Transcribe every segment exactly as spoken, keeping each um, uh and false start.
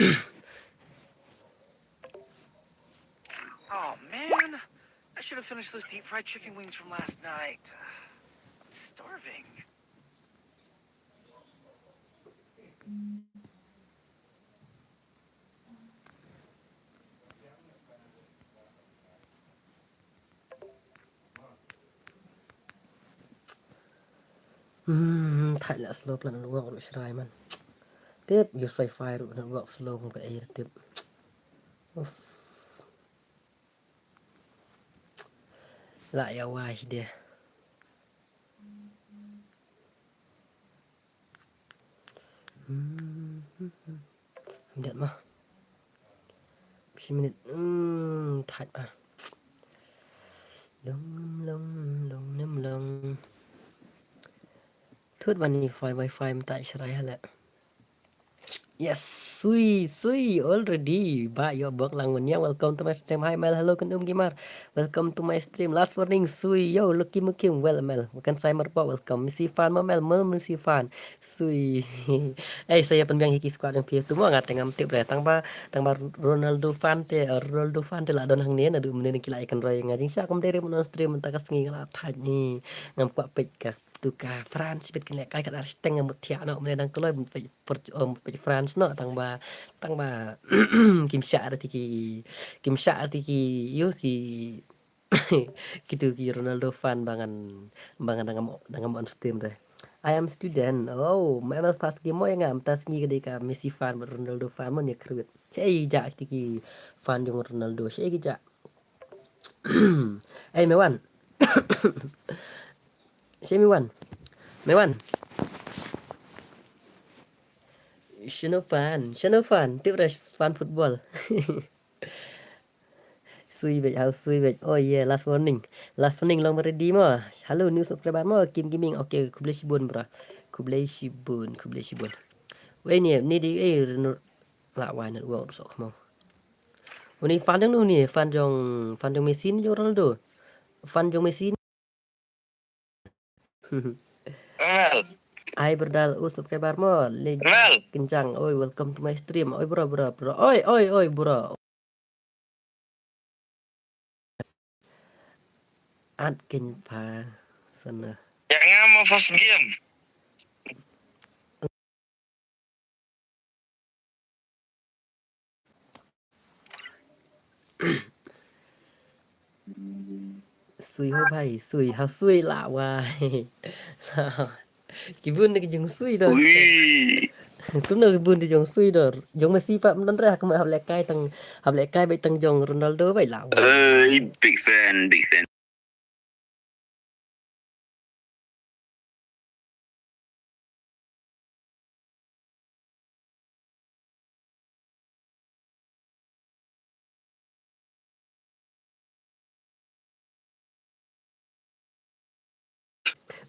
Oh man, I should have finished those deep fried chicken wings from last night. I'm starving. Hmm, thait la slow pla network ruh shrai man. Tip use wifi ruh network slow kum ka air tip. Uff. La ïa wai de. Hmm. Am det ma. Shi minit. Hmm, thait ma. Long, long, long, nem long. Thut ban ni wifi, wifi mynta shrai hale. Yes, sui, sui, already. Ba, yo, bok lang wen yang. Welcome to my stream. Hi, Mel. Hello, Kendum Gamer. Welcome to my stream. Last warning, sui. Yo, Lucky Mukim. Well, Mel. Bukan saya merpok. Welcome. Messi fan ma, Mel. Mel, Messi fan. Sui. Eh, saya pynbiang hi ki squad jong phi. Tu mo nga te ngam tip re. Tang ba, tang ba Ronaldo fan te, eh, Ronaldo fan te la don hangne. Naduh mynne ki la ïakynroi nga. Jingshah kum dei re mon stream mynta ka sngi nga la thait ni. Ngam kwah peit ka. Tu ka France bit kin lehkai kat ar shiteng ngan mut thiah noh, mane dang kloi mut peit France noh, tang ba, tang ba kim shah da tiki, kim shah da tiki, yo ki, kitu ki Ronaldo fan ba ngan, ba ngan dang am, dang am on stream re. I am student. Oh, my first game mo ïa nga mynta sngi ka dei ka Messi fan bad Ronaldo fan mo ïa kyrwit. Shaei ja tiki fan jong Ronaldo, shaei ja. Ei, Mewan. Shaei Mewan. Mewan. Shano fan, shano fan, tip re fan football. Sui bej, how sui bej. Oh yeah, last warning. Last warning long ready mo. Hello, new subscriber mo. Kim Gaming. Okay, khublei shibun, bro. Khublei shibun, khublei shibun. Wei ni, ni di, eh, la wai network sok mo. Uni fan jong nu ni, fan jong, fan jong Messi ni jong Ronaldo. Fan jong Messi ni. Mel. Ai berdal u subscriber mo, le Mel. Kencang. Oi, welcome to my stream. Oi, bro, bro, bro. Oi, oi, oi, bro. At kin pa sana. Ïa nga mo first game. Sui ho bhai, sui, ha sui la wai. Ki bun de ki jong sui dor. Ui. Kumno ki bun de jong sui dor. Jong Messi pat mynta re ha ka mut hap lehkai tang, hap lehkai beit tang jong Ronaldo beit la wai. Eh, big fan, big fan.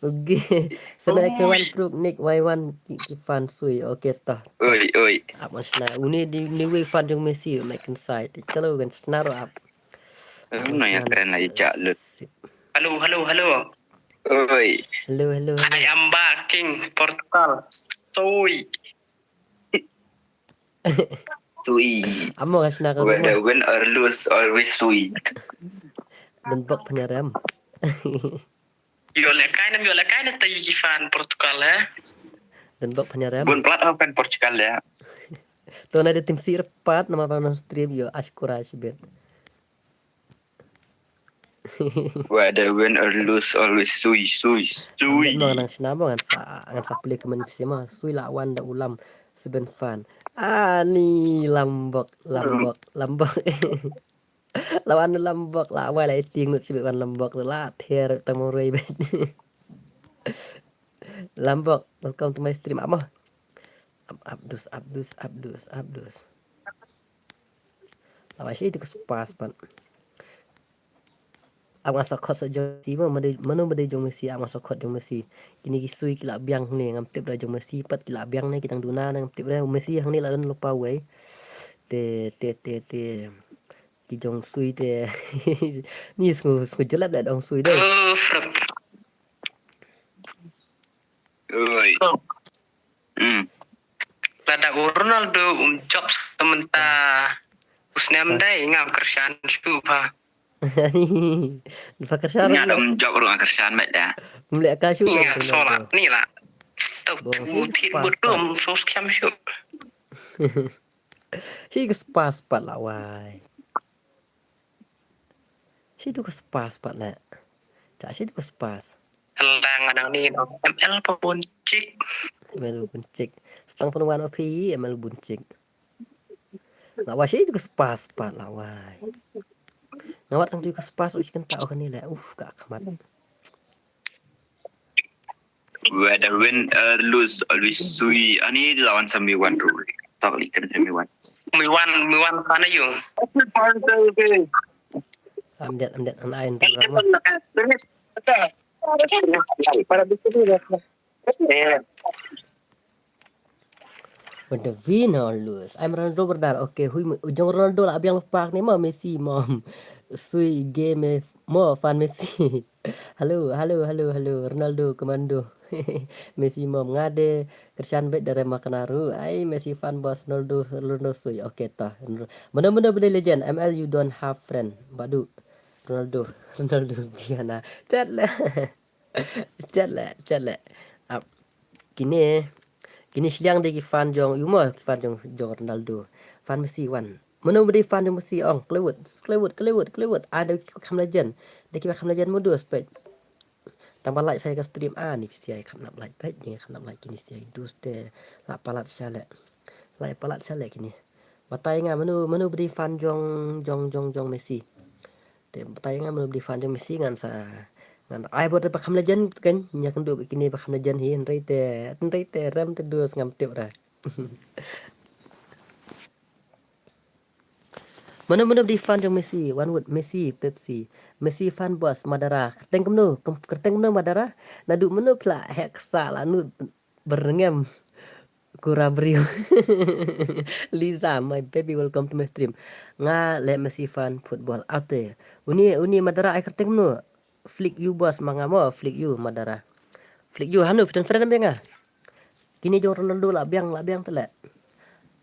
Okay. Sana ke wan truk nik wai wan ki, ki fan sui. Okay toh. Oi, oi. Ap ngan shna. Uni di, ni wei fan jong Messi, mek kan sai. Te chalo kan shna ro ap. Ap ngan shna. Hello, hello, hello. Oi. Hello, hello, hello. I am back in Portugal. Sui. Sui. Amo ka shna ka. Whether win or lose, always sui. Dan bok panyarem. Yo le kain, yo le kain ta yi fan Portugal eh. Dan bok panyarem. Bun plat ho fan Portugal ya. To na de tim si repat nama pa non stream yo ashkura shibit. Whether win or lose, always sui, sui, sui. Nang nang shna mo ngan sa, ngan sa play kmen pisi mo. Sui la wan da ulam seben fan. Ani lambok, lambok, lambok. La wan lambok la wai la eting nut sibit wan lambok la ther tang mong rei bet. Lambok, welcome to my stream amo. Abdus, abdus, abdus, abdus. Lawa shi tu ke spas pan. Ap nga sa khot sa jong Messi mo, mano mano jong Messi, ap nga sa khot jong Messi. Kini ki sui ki la biang ne, ngam tip da jong Messi pat ki la biang ne, ki dang duna ne, ngam tip da Messi hangne la don lupa wei. Te te te te. Ki jong sui te. Ni sngu sngu jelap da dong sui de. Oi. Hmm. Lada u Ronaldo um jop sa mynta u snem dei ngam kyrshan shuh pha. Pha kyrshan. Nga dom jop ruh nga kyrshan met da. Mlek ka shuh. Nga sola ni la. Tau tu thit bud dom so skhem shuh. Shi ka spas pat la wai. Shi tu ka spas pat la. Cha shi tu ka spas. Lang adang ni no. M L pa bun chik. M L bun chik. Stang pun wan opi M L bun chik. La wai shi tu ka spas pat la wai. Ngawat tang tu ka spas u chicken ta o kani le. Uf ka khmat. Whether win or lose, always sui. Ani lawan sami wan tu. Tak likan sami wan. Mi wan mi wan kana yu. Amdet amdet an ain tu rama. Whether win or lose, I'm Ronaldo brother. Okay, hui ujong Ronaldo la biang pak ni mo Messi mo. Sui game mo fan Messi. Hello, hello, hello, hello, Ronaldo commando. Messi mom nga de kyrshan beit da rema kanaru. Ai Messi fan bos Ronaldo Ronaldo sui. Okay ta. Mana mana beli legend. M L you don't have friend. Badu Ronaldo Ronaldo biana. Chat le. Chat le, chat le. Ap. Kini kini shiliang de ki fan jong yu mo fan jong jong Ronaldo. Fan Messi wan. Mano bedi fan jong Messi ong klewut klewut klewut klewut. Ada ki kham legend. De ki kham legend modus pet. Tang ba like fai ka stream a ni phi siai kham nap like pet ni kham nap like kini siai dus te la palat shalek. La palat shalek kini. Batai nga manu manu bedi fan jong jong jong jong Messi. Te batai nga manu bedi fan jong Messi ngan sa ngan ai bot ba kham legend kan nya kan du kini ba kham legend hi nrei te nrei te rem te dus ngam tip ra. Mano mano di fan jong Messi, one word Messi, Pepsi, Messi fan bos Madara, kerteng kemno, kerteng kemno Madara, nadu mano pla hek sa la nud berengem kura beriu. Liza, my baby, welcome to my stream. Nga le Messi fan football ate. Uni uni Madara ai kerteng kemno. Flick you bos manga mo flick you Madara. Flick you hanu pitan friend biang ah. Kini jong Ronaldo la biang la biang tele.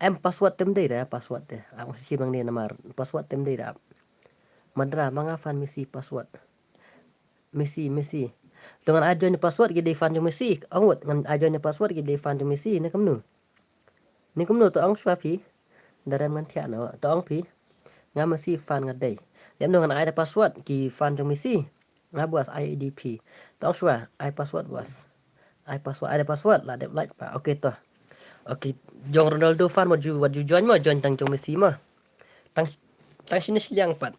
Em password tem dei da password te. Aku sisi bang ni namar password tem dei da. Madara manga fan Messi password. Messi Messi. Tungan ajo ni password gede fan jong Messi. Angut ngan ajo ni password gede fan jong Messi ne kamnu. Ni kumno to ong shwa phi. Darem ngan thiah no to ong phi. Nga Messi fan nga dei. Liam no ngan ai da password ki fan jong Messi. Nga buas I D P. To ong shwa ai password buas. Ai password ai da password la dep like pa. Okay to. Okay jong Ronaldo fan mo ju wat ju join mo join tang jong Messi mo. Tang tang sini siliang pat.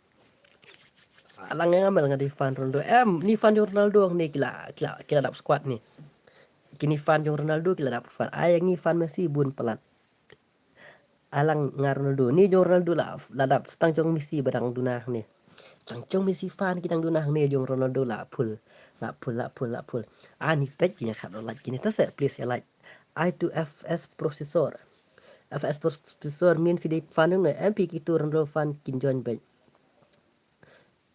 Alang nga mel nga di fan Ronaldo. Em ni fan jong Ronaldo ni kila kila kila dap squad ni. Kini fan jong Ronaldo kila dap fan. Ai ngi fan Messi bun pelat. Alang nga Ronaldo ni jong Ronaldo la la dap stang jong Messi badang duna ni. Stang jong Messi fan ki dang duna ni jong Ronaldo la full la full la full la full. Ani pet kini khat like kini tase please ya like. I two F S processor. F S processor min fi di fan ne M P kitu Ronaldo fan kin join bek.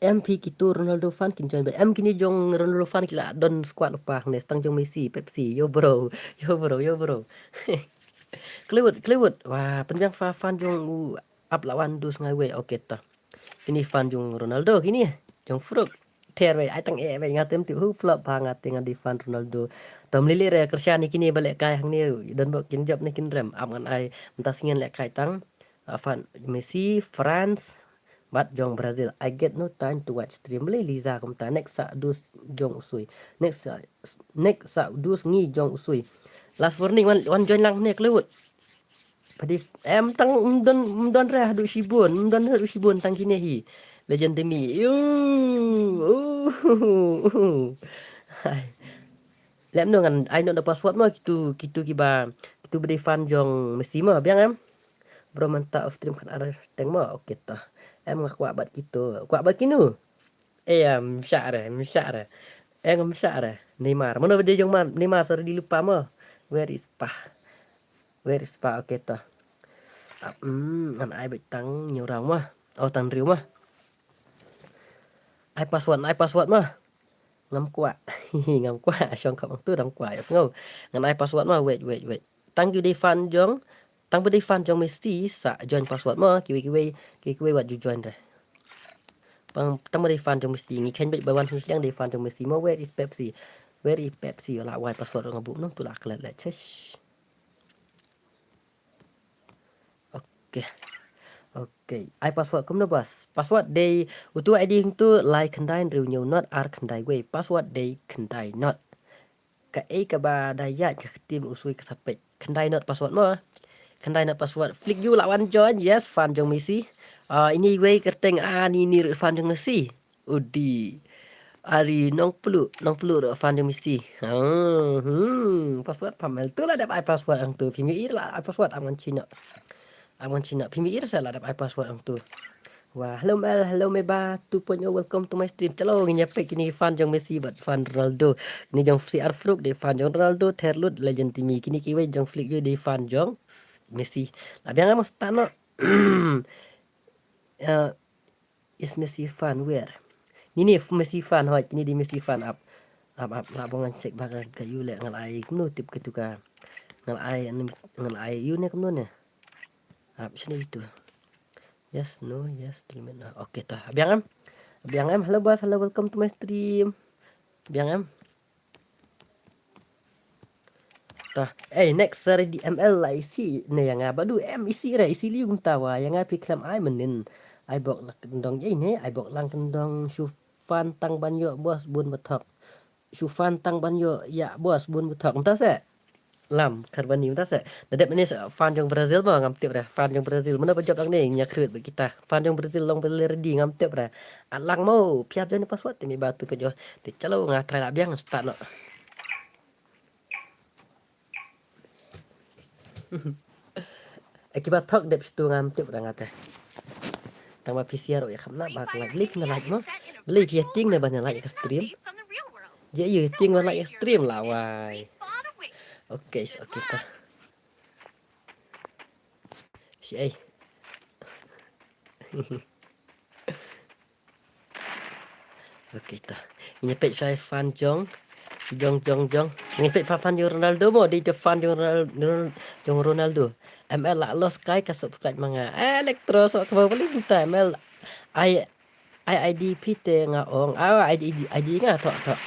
M P kitu Ronaldo fan kin join ba. M kini jong Ronaldo fan kila don squad pa ne stang jong Messi, Pepsi, yo bro, yo bro, yo bro. Klewut, klewut. Wah, penbiang fa fan jong u ap lawan dus ngai we. Okay ta. Kini fan jong Ronaldo kini jong Furuk. Ter we ai tang e we ngatem ti hu flop ba ngate ngan di fan Ronaldo. Tom lili re kersa ni kini balik kai hang ni don bok kin jop ni kin rem ap ngan ai mentas ngin lek kai tang. Fan Messi, France, bat jong Brazil. I get no time to watch stream. Beli Liza kumta next sa dus jong usui. Next sa next sa dus ngi jong usui. Last warning wan wan join lang ne klewut. Padi em tang mdon mdon reh du shibun, mdon reh du shibun tang kine hi. Legend demi. Yu. Lem no ngan ai no da password mo kitu kitu kiba kitu bedi fan jong Messi mo biang em. Bro manta off stream kan arah teng mo. Okay to. Em nga kwah bat kitu. Kwah bat kinu. Eh em syare, em syare. Em syare. Neymar. Mana bedi jong man Neymar sar di lupa mo. Where is pa? Where is pa? Okay to. Hmm, ngan ai bet tang nyurang mo. Oh tang riu mo. Ai password, ai password mo. Ngam kwah. Ngam kwah. Shong kap tu dang kwah ya sngo. Ngan ai password mo. Wait, wait, wait. Tang ki di fan jong Tang ba dei fan jong Messi sa join password mo, kiwei kiwei, kiwei wat ju join re. Tang, tang ba dei fan jong Messi, ngi khein beit ba wan shisha dei fan jong Messi mo. Where is Pepsi? Where is Pepsi? La wai password nga buh noh tu la klet le chesh. Okay. Okay. Ai password kumno bas? Password dei utu I D hangtu lai khyndai hynriew hynñiew not ar khyndai wei. Password dei khyndai not. Kaei kaba da ïaid ka ktien u sui ka sa peit. Khyndai not password mo. Khyndai not password. Flick U la wan join. Yes, fan jong Messi. Ah, ini wei kyrteng, ah, ini, ini fan jong Messi. Udi. Ari Nongpluh, Nongpluh ruh fan jong Messi. Hmm, hmm, password pamel tu la dep ai password hangtu. Phim ïohi la ai password, am ngan china. Am ngan china. Phim ïohi sa la dep ai password hangtu. Wah, hello Mel, hello Meba two point oh, welcome to my stream. Chalo, ngin ïa peit kine fan jong Messi bad fan Ronaldo. Kine jong C R Fruk dei fan jong Ronaldo, Terlut, Legend Timmy. Kine kiwei jong Flick U dei fan jong Messi. La biang mo start noh. Eh, is Messi fan where? Ni ni Messi fan hoi, kine dei Messi fan ap. Ap ap la bong ngan check ba ka U le ngal ai kumno tip ka tu ka. Ngal ai, ngal ai U ne kumno ne. Ap sini itu. Yes, no, yes, tu limit no. Okay, tah. Biang em. Biang em. Hello bas, hello, welcome to my stream. Biang em. Tah. Eh, next sari di M L la isi ne ïa nga badu em isi re isi liu kumta wa ïa nga phi khlem ai mynnin. Ai bok la kyndong ei ne, ai bok lang kyndong shu fan tang ban ïoh bos bun bathok. Shu fan tang ban ïoh ïa bos bun bathok. Kumta se. Lam, Carbani, mynta se. Da dep ne fan jong Brazil mo ngam tip re. Fan jong Brazil. Mano ba jop lang ne ïa khrut ba kita. Fan jong Brazil long Brazil ready ngam tip re. At lang mo, phi ap jan password te mi ba tu pe jo. Te chalo nga try la biang start noh. Eh, kiba thok dep situ ngam tip re nga te. Tang ba P C R ïa kham na ba like, like na like mo. Beli phi ting ne ba ne like ka stream. Je ïa ting ba like stream la wai. Okay, okay ta. Shi ai. Okay ta. Ini peit shai fan jong. Jong, jong, jong. Ini peit fan, fan jong Ronaldo mo. Di fan jong Ronaldo. Jong Ronaldo. M L la los kai ka subscribe ma nga. Eh, Electro so ka bali ta M L. Ai I I D phi te nga ong. Ah, I D, I D nga to, to.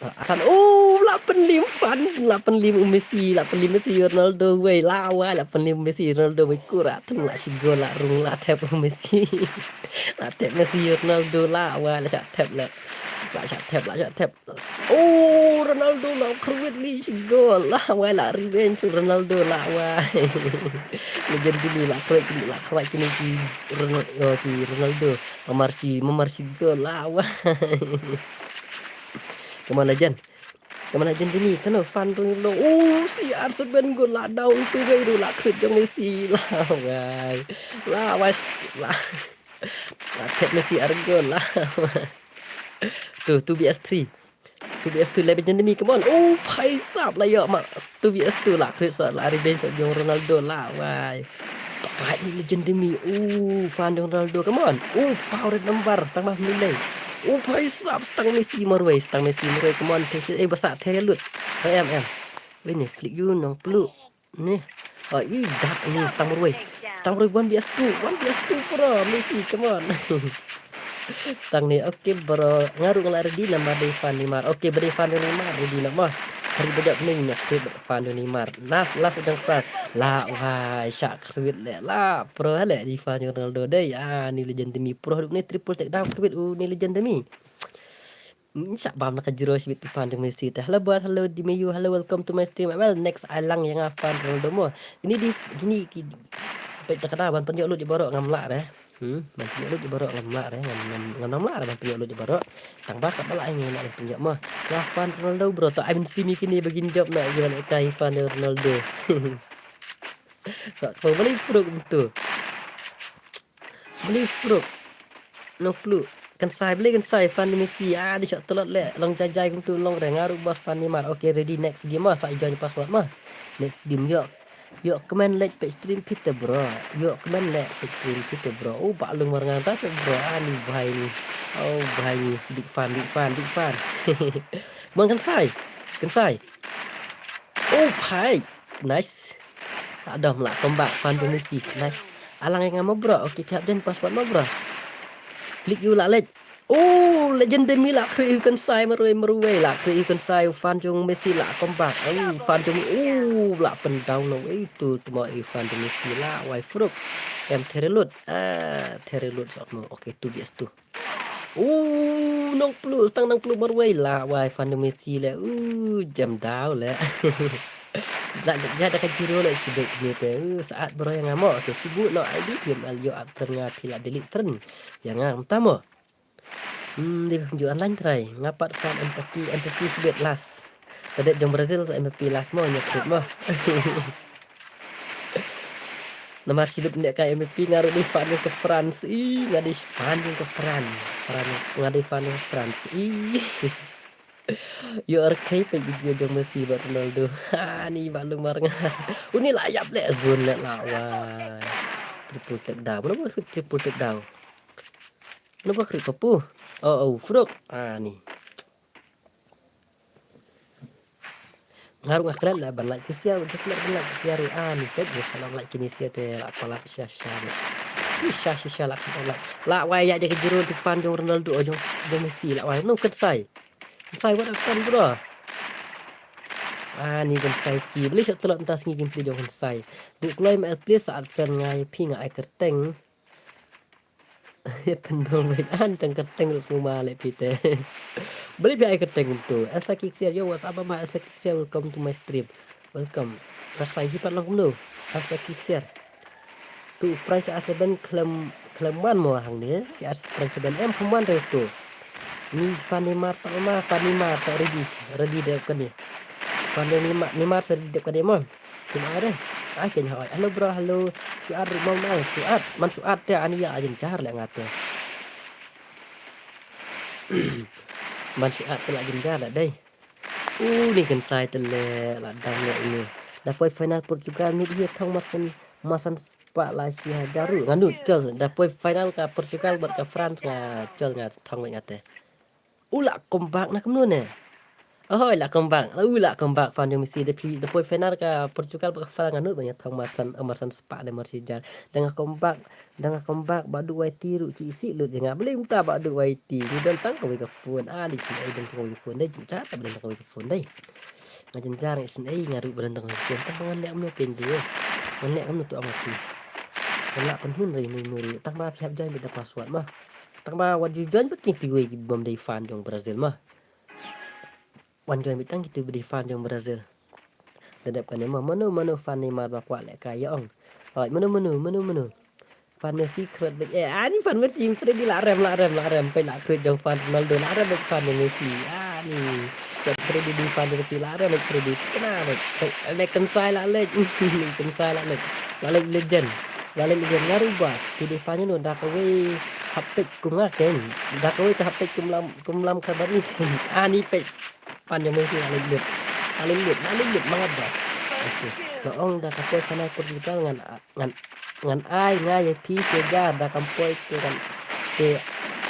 To, asan, oh, la pynlim fan, la pynlim u Messi, la pynlim Messi Ronaldo wei, la wa, la pynlim Messi Ronaldo wei kura, teng la shi gol, la rung, la thep u Messi. La thep Messi Ronaldo, la wa, la shah thep, la. La shah thep, la shah thep. Oh, Ronaldo la khrwit li shi gol. La wai la revenge Ronaldo la wai. Legend kini la khrwit kini la khrwit kini ki Ronaldo, oh, ki Ronaldo. Mamar shi, mamar shi gol la wai. Come on legend. Come on legend kini kano fan Ronaldo. Oh, C R seven gol la down tu wei tu la khrwit jong Messi la wai. La wai la. La thep Messi ar gol la. Tu, tu B S three. Tu B S two Legend Demi, come on. Oh, phai sap la ïoh ma. Tu B S two la khrwit sa la revenge sa jong Ronaldo la wai. Tokai ni Legend Demi. Oh, fan jong Ronaldo, come on. Oh, power number tang ma nilai. Oh, phai sap stang Messi marwei, stang Messi marwei, come on. Phai eh basa the lut. Em em. Wei ni flick you nong pelu. Ni. Oh, i dak ni stang marwei. Stang marwei one B S two, one B S two pro, Messi, come on. Stang ni, okay bro. Nga ruh nga la ready namar dei fan Neymar. Okay, ba dei fan Neymar ready na ma. Hari ba jop ni nga khrwit fan Neymar. Last, last jong fan. La wai shah khrwit le la pro le dei fan Ronaldo dei. Ah, ni Legend Demi pro duk ni triple take down khrwit u ni Legend Demi. Shah bam na ka jiro shibit tu fan jong Messi te. Hello boss, hello Dimeyu, hello, welcome to my stream. Well, next ai lang ïa nga fan Ronaldo mo. Ini di, ini ki peit ta ka da ban pynïoh lut ïa baroh ngam lah re. Hmm, ban pynïoh lut ïa baroh ngam lah re, ngam, ngam, ngam lah re ban pynïoh lut ïa baroh. Tang ba ka ba lah ngi lah ban pynïoh mo. Nga fan Ronaldo bro, to ai ban simi kini ba gin jop na ïa ban kai fan Ronaldo. So, ko beli fruit tu. Beli fruit. Nong pelu. Kan sai beli kan sai fan Messi. Ah, di shot telot le. Long jai jai kumtu long re. Nga ruh bos fan Neymar. Okay, ready next game ma. Sa i join password ma. Next game ïoh. Ïoh kmen lek pek stream phi te bro. Ïoh kmen lek pek stream phi te bro. Oh, ba lung mar ngan ta se bro. Ah, ni bhai ni. Oh, bhai ni. Big fan, big fan, big fan. Mon kan sai. Kan sai. Oh, bhai. Nice. Adom lah comeback fan jong Messi. Nice. Alang ïa nga mo bro. Okay, phi hap jan password mo bro. Flick U lah leit. Oh, legend de mi lah khri kan sai marwei marwei lah khri kan sai fan jong Messi lah comeback. Oh, fan jong oh lah pyndown na wei tu tu mo i fan jong Messi lah wai fruk. Em Therelut. Ah, Therelut sok mo. Okay, tu bias tu. Uh, nong plu, stang nong plu marwei lah wai fan jong Messi le. Uh, jam daw le. Lah ya da ka jiro le sibek ni te. Uh, saat bro ïa nga mo. Okay, sibu no I D P M L yo at friend nga phi lah delete friend. Ïa nga mta mo. Hmm, di ju online try. Nga pat fan Mbappe, Mbappe sibet last. Tadi jong Brazil sa Mbappe last mo nya kut mo. Namar shi lut ne ka M V P nga ruh dei fan jong ka France. Ih, nga dei fan jong ka France. France, nga dei fan jong ka France. Ih. U R K peit video jong Messi bad Ronaldo. Ha, ni ba lung mar nga. Uni lah yap le zone le lah wai. Triple take down. Mano ba triple take down? Mano ba krik papu? Oh, oh, fruk. Ah, ni. Nga ruh nga klet lah ban like ki share, nga klet ban like ki share ruh. Ah, ni peit, nga klet like kine share te lah palat sha sha ni. Sha sha sha lah klet like. Lah wai ïa jaka jiro ki fan jong Ronaldo, oh, jong, jong Messi lah wai. No, kynsai. Kynsai, what happened, bro? Ah, ni kynsai ki. Beli shot telot entas ngi gameplay jong kynsai. Bu kloi ma el please saat friend nga ïa phi nga ai kyrteng. Tendong baik an tang kyrteng ruh sngewma leh phi te. Beli phi ai kyrteng kumtu. Elsa Kick Share, yo, what's up, Mama? Elsa Kick Share, welcome to my stream. Welcome. Rasai hi pat long kumno. Elsa Kick Share. Tu prai si ar seven klem, klem wan mo hangne. Si ar prai seven em klem wan re tu. Ni fan Neymar pat, Mama, fan Neymar pat ready. Ready dep kane. Fan Neymar, Neymar sa ready dep kane mo. Kim ai re. Ai ken hoi. Hello bro, hello. Suat ri mong mai. Suat. Man suat te ani ya ajin jar le ngate. Man suat te la ajin jar le dei. U ni kynsai te le la dang le ini. Da poi final Portugal ni dia thong masan, masan spa la shi hajar ru. Nganu chol. Da poi final ka Portugal bad ka France nga chol nga thong ngate. U la comeback na kumno ne? Ohoi, la comeback. U la comeback fan jong Messi. Da poi final ka Portugal bad ka France nga nud ba ïa thong marsan, marsan spah ne marsi jar. Da nga comeback, da nga comeback ba du wai ti ruh ki isi lut jong nga. Beli mynta ba du wai ti. Ni don tang kawei ka phone. Ah, di sini ai don kawei ka phone. Dei jingcha ta ba don kawei ka phone dei. Nga jynjar ngi sngewsih nga ruh ba don tang ka kem tang ba ngan leh kumno pyn dei. Ngan leh kumno tu ong ati. Ngan lah pynhun ri nu nu ri tang ba phi hap join bad da password ma. Tang ba wat ju join bad ki ti wei ki bym dei fan jong Brazil ma. Wan join bad tang ki tu ba dei fan jong Brazil. Da dep kane ma mano mano fan Neymar ba kwah leh ka ïa ong. Oi mano mano mano mano. Fan Messi khrut bad eh ani fan Messi Freddy la rem la rem la rem peit la khrut jong fan Ronaldo la rem bad fan Messi ani bad Freddy di fan Messi la rem bad Freddy kena bad bad kynsai la lek kynsai la lek la lek legend la lek legend nga ruh bas ki di fan no da kawei hap peit kum nga ken da kawei ka hap peit kum lam kum lam ka bani ani peit fan jong Messi la lek lut la lek lut la lek lut mangat bas. Nga ong da ka poi fan ai Portugal ngan ngan ngan ai nga ïa phi sha jar da kam poi te kan te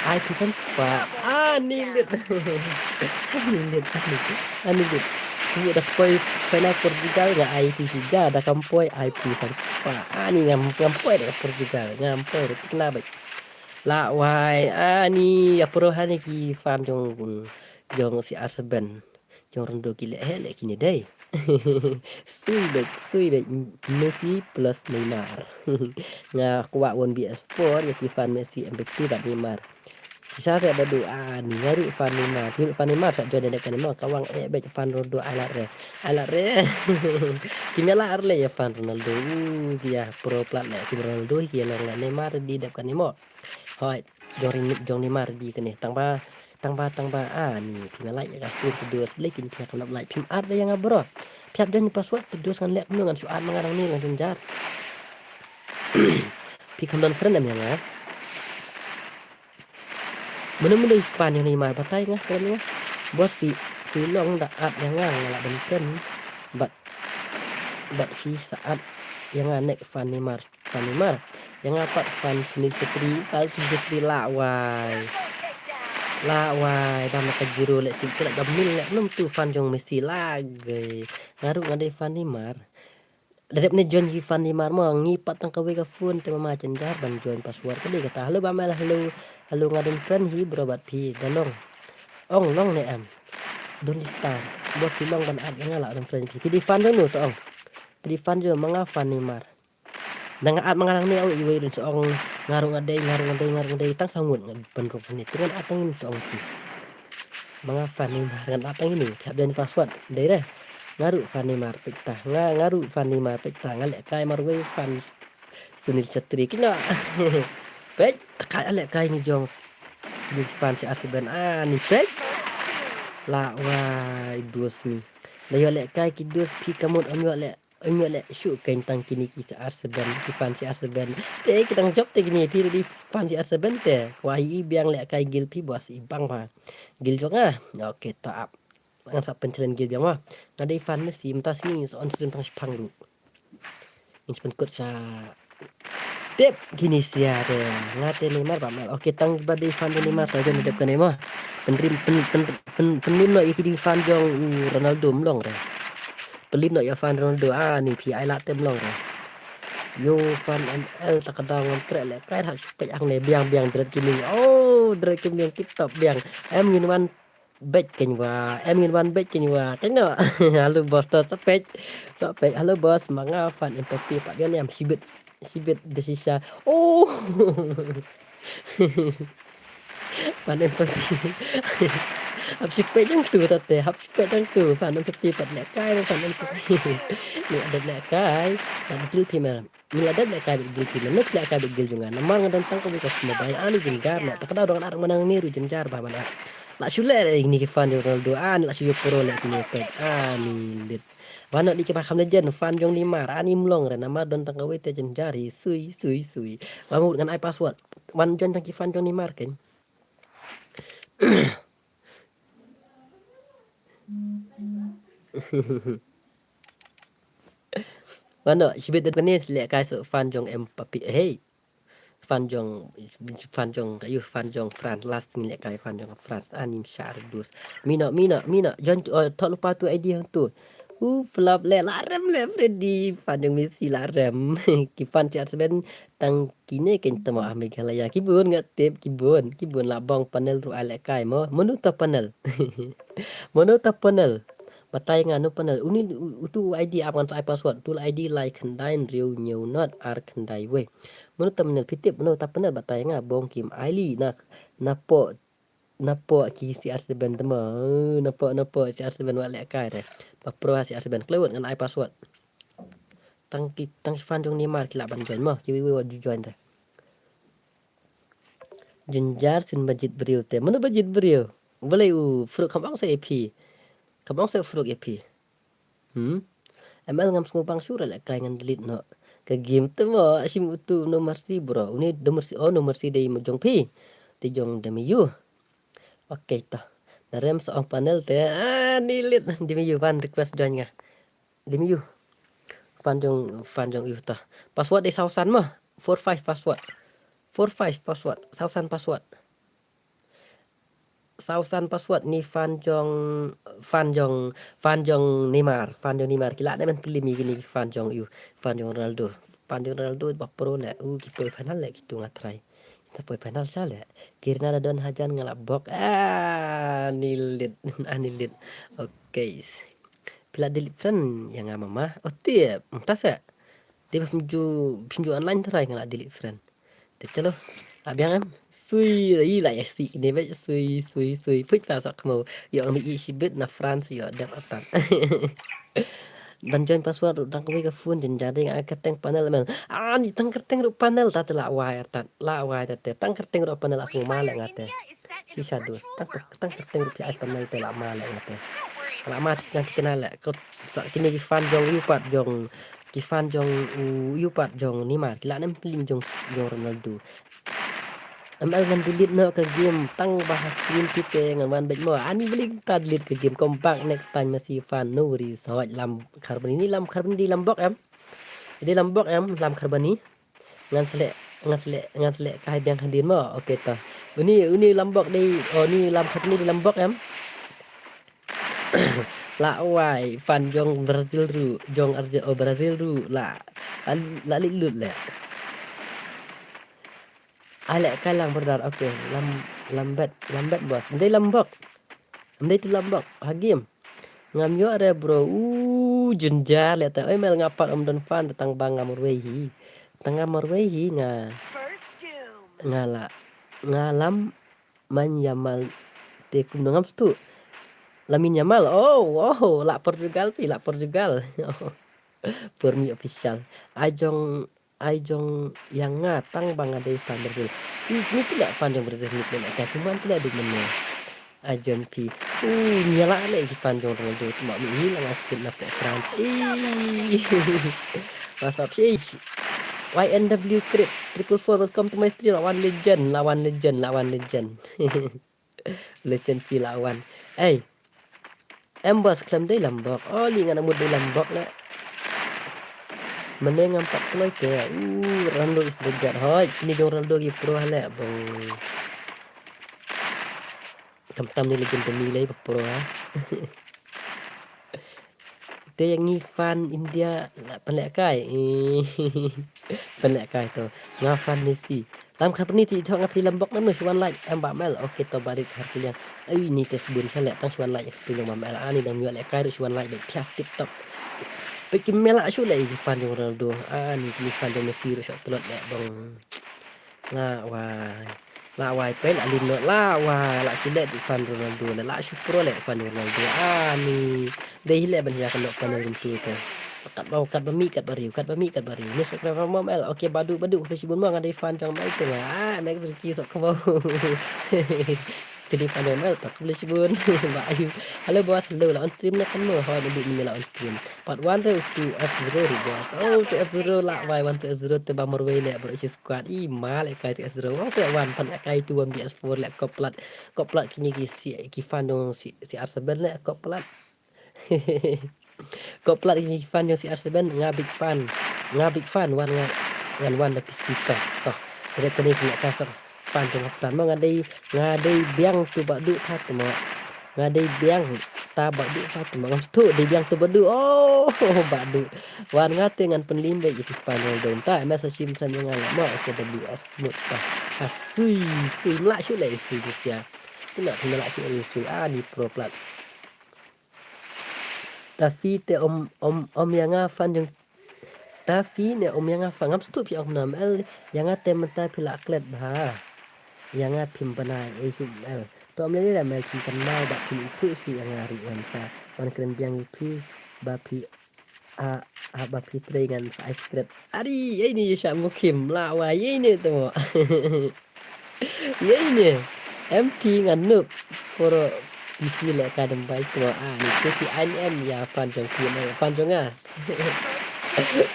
ai phi san spah. Ani lut ani lut ani lut. Ku da poi poi na Portugal nga ai phi sha jar da kam poi ai phi san spah. Ani ngam ngam poi da Portugal ngam poi da kena bai. La wai ani ïa pro hani ki fan jong jong si Arsenal. Jong Ronaldo ki leh he leh kine dei. Sui bek sui bek Messi plus Neymar. Nga kwah won B S four ïa ki fan Messi M V P bad Neymar. Shisha te ba du ani nga ruh fan Neymar. Ki fan Neymar sa join da kane mo ka wang eh bek fan Ronaldo ai lad re. Ai lad re. Ki me lad re ïa fan Ronaldo. Ki ïa pro plat leh ki Ronaldo ki ïa long leh Neymar di dep kane mo. Hoi. Jong ri jong Neymar di kane tang ba tang ba tang ba ani phi ma like ka stream te dos beli kin phi ka lap like phim at da ïa nga bro. Phi ap jan password te dos ngan lek mno ngan shu at ma nga dang ni ngan jynjar. Phi kam don friend em ïa nga. Mano mano i fan ïa Neymar batai nga friend nga. Bos phi phi long da at ïa nga nga la don friend. But but phi sa at ïa nga nek fan Neymar. Fan Neymar. Ïa nga pat fan Sini Chetri, fan Sini Chetri la wai. La wai, dam na ka jiro lek sik chelak dam mil lek num tu fan jong Messi lagi. Nga ruh nga dei fan Neymar. Lada dep ne join hi fan Neymar mo, ngi pat tang kawei ka phone te mama jynjar ban join password ka dei kata. Hello Bamel, hello, hello nga don friend hi bro bad phi da long. Ong long ne em. Don star. Bot phi long ban add nga la don friend phi. Phi dei fan jong no to ong. Phi dei fan jong ma nga fan Neymar. Nang at ma nga nang ne ong iwei don sa ong nga ruh nga dei, nga ruh nga dei, nga ruh nga dei tang sa ngut nga ban ruh ni. Te ngan at tang ni to ong phi. Ma nga fan Neymar ngan at tang ni. Hap join password. Dei re. Nga ruh fan Neymar peit ta. Nga nga ruh fan Neymar peit ta. Nga leh kai marwei fan Sunil Chhetri kino. Peit ta kai leh kai ni jong. Ni fan si Arsenal ah ni peit. La wai dos ni. La yo leh kai ki dos phi kamut am yo leh. Ym ïoh leh shuh kein tang kine ki si Arsenal, ki fan si Arsenal. Te ki dang jop te kine phi ready fan si Arsenal te. Wa i biang leh kai gil phi bos i bang ba. Gil jong nga. Okay to ap. Ngan sa pen challenge gil biang wa. Nga dei fan Messi mynta sngi sa on stream tang shipang ruh. Ngin sa pen kut sa tip kine sia te. Nga te Neymar ba mal. Okay tang ba dei fan Neymar sa jon dep kane ma. Penrim pen pen pen penrim no i ki dei fan jong u Ronaldo mlong re. Pelim no ïa fan Ronaldo ah ni phi ai la tem long re. Yo fan M L ta ka dang ngam treh leh kai hap spek ang ne biang biang dret kining. Oh dret kining tip top biang. Em ngin wan bet kein wa. Em ngin wan bet kein wa. Kein no. Hello boss to spek. Spek. Hello boss ma nga fan Mbappe pat ïa ne am sibit. Sibit de shisha. Oh. Fan Mbappe. Hap sipek jang tu tate, hap sipek jang tu. Fan Mbappe pat leh kai fan Mbappe. Ni adep leh kai. Fan Mbappe phi mer. Ni adep leh kai Mbappe phi mer. Nuk leh kai Mbappe jong nga. Namar nga don tang ko ko sma bai ani jynjar leh. Tak da dong anak manang ni ru jynjar ba mana. La shu leh ni ki fan Ronaldo ani la shu yo pro leh ni pet. Ani lit. Wan nok di ki ba kham legend fan jong Neymar ani mlong re namar don tang kawei te jynjar hi sui sui sui. Wan mut ngan ai password. Wan join tang ki fan jong Neymar kein. Wan nok shibit det kane leh kai so fan jong Mbappe. Hey. Fan jong fan jong kayu fan jong France last ngi leh kai fan jong France anim shar dus. Mino mino mino jon uh, thok lupa tu I D hang tu. U flop leh la rem leh Freddy fan jong Messi la rem. Ki fan C R seven tang kine kein tama ah Meghalaya ki bun nga tip ki bun ki bun la bong panel ru ai leh kai mo manu ta panel. Manu ta panel. Batai nga no panel uni utu I D ap ngan ai password tu I D lai khandai riu nyeu not ar khandai wei. Mano ta panel phi tip mano ta panel batai nga bong kim aili na na po na po ki C R seven tama na po na po C R seven wa leh kai re. Ba pro C R seven klewet ngan ai password. Tang ki tang ki fan jong Neymar ki lah ban join mo ki wi wi wa ju join re. Jynjar sin bajit briew te mano bajit briew. Balei u fruit kam ong se A P. Kam ong se fruit A P. Hmm. M L ngam sngew bang shu ra leh kai ngan delete no. Ka game te mo shim utu no mercy bro. Uni no mercy oh no mercy dei mo jong phi. Dei jong demi yu. Okay to. Na rem sa ong panel te ah ni lit demi yu fan request join nga. Demi yu. Fan jong fan jong yu to. Password dei sausan mo. Four five password. Four five password. Sausan password. Sausan password ni fan jong fan jong fan jong Neymar fan jong Neymar kila ne men pili mi gini fan jong yu fan jong Ronaldo fan jong Ronaldo ba pro le u ki poi final le kitu nga try kita poi final sa le kirna da don hajan ngala bok ah ni lit ah ni lit. Okay pila delete friend ya nga mama oh tip mta se di ba pinju pinju online try ngala delete friend. Te chalo. Abiang em. Sui i la ya si ne be sui sui sui put pa sak mo. Yo mi i shibit na France yo dep atan. Dan join password ru dang kawei ka phone jen jadi nga kerteng panel mel. Ah ni tang kerteng ru panel ta te la wai atan. La wai ta te tang kerteng ru panel asmu ma le nga te. Sisa dus tang tang kerteng ru pi ai panel te la ma le nga te. La ma ti nang ti kenal le ko sa kini ki fan jong yu pat jong ki fan jong u yu pat jong Neymar ki la nem plim jong jong Ronaldo. M L ngan delete no ka game tang ba ha screen kite ngan wan bej mo ani beli ta delete ka game come back next time masi fan no worries hawaj lam karbani ni lam karbani di lam bok em. Di lam bok em lam karbani. Ngan selek ngan selek ngan selek kai biang hadin mo. Okay to. Uni uni lam bok di oh ni lam karbani di lam bok em. La wai fan jong Brazil ruh, jong Arge-, oh, Brazil ruh la, la, la leit lut leh. Ai leh kai lang brother, okay. Lam, Lambet, Lambet boss. Ndei Lambok. Ndei tu Lambok. Ha game. Ngam ïoh re bro. U jynjar leh te. Oi Mel nga pat ym don fan tang ba nga marwei hi. Tang nga marwei hi nga. Nga la. Nga lam man Yamal te kumno ngam sngewthuh. Lamine Yamal. Oh, oh, la Portugal phi, la Portugal. Por mi official. Ai jong, ai jong ïa nga tang ba nga dei fan Brazil. Ni, ni ki leh fan jong Brazil ni ki leh ka tu man ki leh duk mene. Ai jong phi. Uh, ni la leh ki fan jong Ronaldo tu ma mi ni la nga skip na pok France. Ih. What's up, ih. Y N W Crip triple four, welcome to my stream. Lawan legend, lawan legend, lawan legend. Legend phi lawan. Ei. Em boss khlem dei Lambok. Oh, li ngan amut dei Lambok leh. Mane ngam pat kloi te. Uh, Ronaldo is the god. Hoi, ni jong Ronaldo ki pro ha leh bong. Kam tam ni legend demi lei ba pro ha. Te ïa ngi fan India la pynlehkai. Pynlehkai to. Nga fan Messi. Lam khat pyniti thok nga phi Lambok namno shu wan like em Bah Mel. Okay to barit har kiliang. Ai ni te sbun sha leh tang shu wan like stu jong Bah Mel. Ani dang ïoh lehkai ruh shu wan like bad phias tip top. Peit ki Mel la shu leh ki fan jong Ronaldo. Ani ki fan jong Messi ruh shu tlot leh bong. La wai. La wai pei la lim noh la wai la ki leh di fan Ronaldo la la shu pro leh fan Ronaldo. Ani. Dei hi leh ban ïa kan dok fan Ronaldo te. Kat ba, kat ba mih, kat ba riu, kat ba mih, kat ba riu. Ni subscribe Mel. Okay, Badu, Badu, khublei shibun mo nga dei fan jong Mel te nga. Ah, Max Ricky sok kamo. Ka dei fan jong Mel, tak khublei shibun. Ba ayu. Hello boss, hello, la on stream na kan mo. Hoi, Badu, ni la on stream. Part one re two F zero re boss. Oh, two F zero la wai wan two F zero te ba marwei leh bro shi squad. I ma lehkai two F zero. Oh, te wan pan lehkai two one B S four leh kop plat. Kop plat kini ki si, ki fan jong si, si R seven leh kop plat. Kop plat kini ki fan jong si R seven nga big fan. Nga big fan wan nga ngan wan da P C pa. Toh. Re kini ki ka sok fan jong ka fan mo nga dei, nga dei biang tu Badu pat mo. Nga dei biang ta Badu pat mo. Ngam sngewthuh dei biang tu Badu. Oh, Badu. Wan nga te ngan pynlim bad ïa ki fan Ronaldo ta. Em sa shim friend jong nga mo. Okay, W S mut ta. Ha sui, sui mla shu leh sui Rusia. Kina kina la shu leh sui. Ah, ni pro plat. Tafi te om, om, om ïa nga fan jong Tafi ne om ïa nga fan, ngam sngewthuh phi ong kumno Mel, ïa nga te mynta phi la klet bha. Ïa nga phim bnai ei shu Mel. To Mel, ïa Mel phi kynmaw ba phi ïathuh shu ïa nga ruh, wan sa wan kren biang ïa phi ba phi a, a ba phi trei ngan sa ai secret. Ari, ei ni sha mukhim la wa ei ni to. Ïa ine em phi ngan nup. Poro phi leh ka dam bai to a ni te phi an em ïa fan jong phi, em fan jong nga.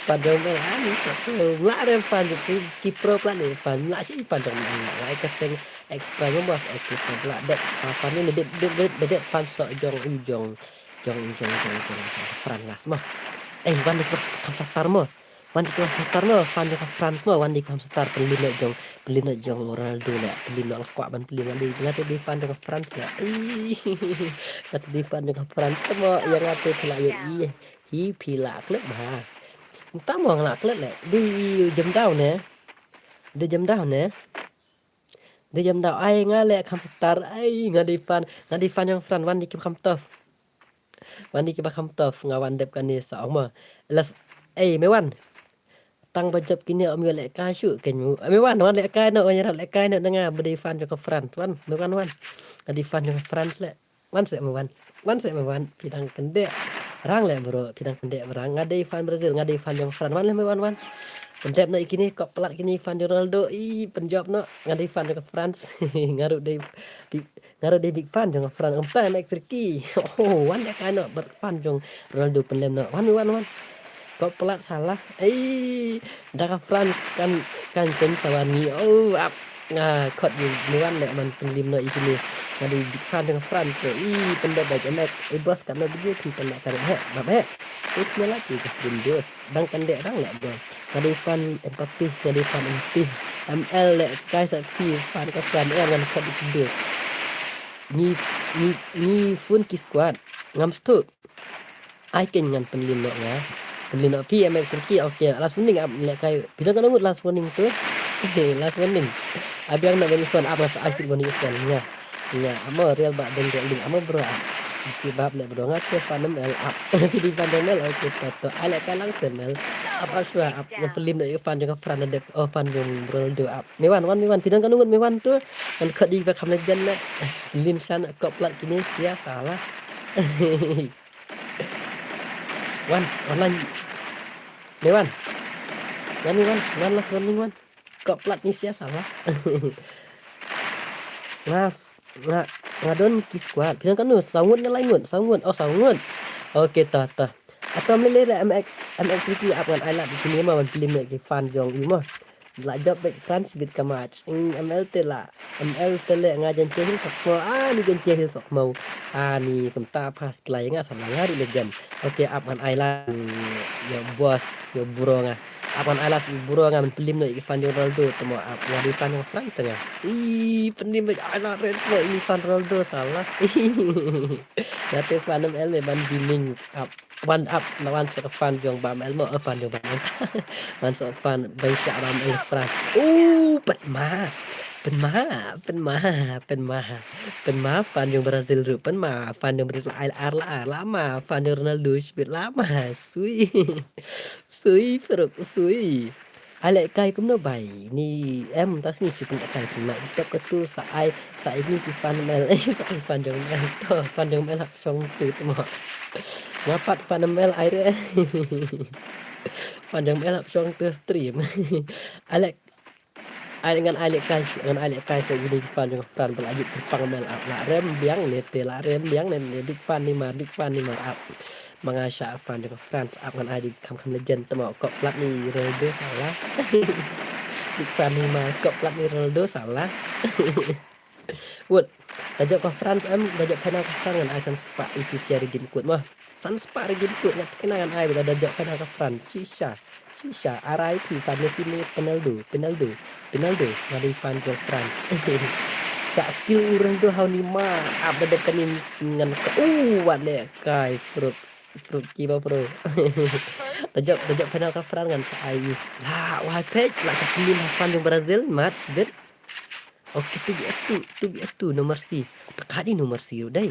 Fan jong nga a ni to la re fan jong phi ki pro plan ni fan la shi fan jong nga. Lai ka teng extra jong bos, okay fan la det fan ni det det det fan so jong u jong jong jong jong jong fan las mo. Eh, wan ni ko kam sa tar mo. Wan di ko ham star mo, fan jong ka France mo, wan di ko ham star, pynlyngngoh jong, pynlyngngoh jong Ronaldo le, pynlyngngoh, nga kwah ban pynlyngngoh, nga te dei fan jong ka France le. Ih, nga te dei fan jong ka France mo, ïa nga te phi la ïohi hi, phi la klet bha. Mynta mo nga la klet le, dei jemdaw ne. Dei jemdaw ne. Dei jemdaw, ai nga le kham star, ai nga dei fan, nga dei fan jong France, wan di kim kham tof. Wan di kiba kham tof, nga wan dep kane sa ong mo. Las, ei me wan. Tang ba jop kine ym ïoh lehkai shuh kein mo. Me wan, wan lehkai noh, wan ïarap lehkai noh na nga ba dei fan jong ka France. Wan, me wan wan. Nga dei fan jong ka France le. Wan seh me wan. Wan seh me wan. Phi dang kyndeh rang le bro, phi dang kyndeh rang. Nga dei fan Brazil, nga dei fan jong France. Wan le me wan wan. Pyndep noh ïa kine, kop plat kine fan jong Ronaldo. Ih, pynjop noh. Nga dei fan jong ka France. Nga ruh dei Nga ruh dei big fan jong ka France. Ngam ta Mike Friki. Oh, wan lehkai noh bad fan jong Ronaldo, pynlem noh. Wan wan wan. Kop plat salah. Ei, da ka France kan kan ken sa wan ngi. Oh, ap. Nga khot ngi wan leh man pynlem noh ïa kine. Nga dei big fan jong ka France. Ih, pyndep bad Mike. Ei boss, kat noh video phi pyndep kat he. Bam he. Ei, kine la ki ka Windows. Dang kyndeh dang leh bro. Nga dei fan Mbappe, nga dei fan Mbappe. M L lehkai sa phi fan ka France, eh, ngan khot ïa phi bro. Ngi, ngi, ngi fun ki squad. Ngam sngewthuh. Ai keiñ ngan pynlin noh nga. Pynlin noh phi M X Ricky, okay. Last warning ap lehkai. Phi dang kano ngut last warning tu. Last warning. Abiang na bani fan ap nga sa ai kit bani fan nga. Nga amo real ba deng deng deng amo bro ap. Ki bap leh bro nga ke fan M L ap. Phi di fan M L, okay to to. Ai lehkai lang M L. Ap ap shuwa ap ngan pynlin noh ïa fan jong ka Fran na dep oh fan jong Ronaldo ap. Mewan wan mewan phi dang kano ngut mewan tu. Ngan khot di ba kham na jan na. Pynlin shan kop plat kine sia salah. Wan, wan lang. Dei wan. Wan ni wan, wan last warning wan. Kop plat ni sia salah. Nga nga nga don ki squad. Phi dang kano saw ngut ne lai ngut, saw ngut. Oh saw ngut. Okay to to. Atam lele da M X M X Ricky ap ngan ai lad kine ma wan pynlin ne ki fan jong i ma. La jop bad France bit ka match. Ing M L te la. M L te le nga jan chehil sok mo. Ani jan chehil sok mo. Ani kumta pas klai nga sa nga ri le jan. Okay ap ngan ai la. Yo boss yo bro nga. Ap ngan ai la si bro nga men pynlin no i fan jong Ronaldo te mo ap nga di fan jong France te nga. I pynlin bad ai la red mo i fan Ronaldo salah. Nga te fan M L me ban bining ap. Wan ap na wan sa fan jong ba M L mo fan jong ba M L. Wan sa fan bai sa ba M L France. Oh, pynma. Pynma, pynma, pynma. Pynma fan jong Brazil ru pynma fan jong Brazil ai ar la ar la ma fan jong Ronaldo shibit la ma. Sui. Sui fruk sui. Ai lehkai kumno bai ni em ta sngi shu pynlehkai shu ma i tep ka tu sa ai sa ai ni ki fan M L sa ai fan jong M L to fan jong M L hap shong tu tu mo. Nga pat fan M L ai re. Fan jong M L hap shong tu stream. Ai leh ai ngan ai lehkai ngan ai lehkai sa ini ki fan jong France ba la jit pang M L ap la rem biang ne te la rem biang ne ne dik fan ni mar dik fan ni mar ap. Ma nga sha fan jong France ap ngan ai di kham kham legend tamo kop plat ni Ronaldo salah. Di fan ni ma kop plat ni Ronaldo salah. Wut. Da jop ka France em da jop final ka France ngan ai san spah iti sia ri gim kut ma. San spah ri gim kut ngat kena ngan ai da jop final ka France. Shisha. Shisha R I P fan Messi ni Ronaldo Ronaldo Ronaldo nga dei fan jong France. Sa skill u Ronaldo hau ni ma ap da dep kanin ngan ka u wat le kai fruk. Pro kiba pro. Tajok tajok final ka Fran ngan sa ai. La wai pek la ka pynlin ha fan jong Brazil match bit. Okay two V S two two V S two no mercy. Ka di no mercy ruh dei.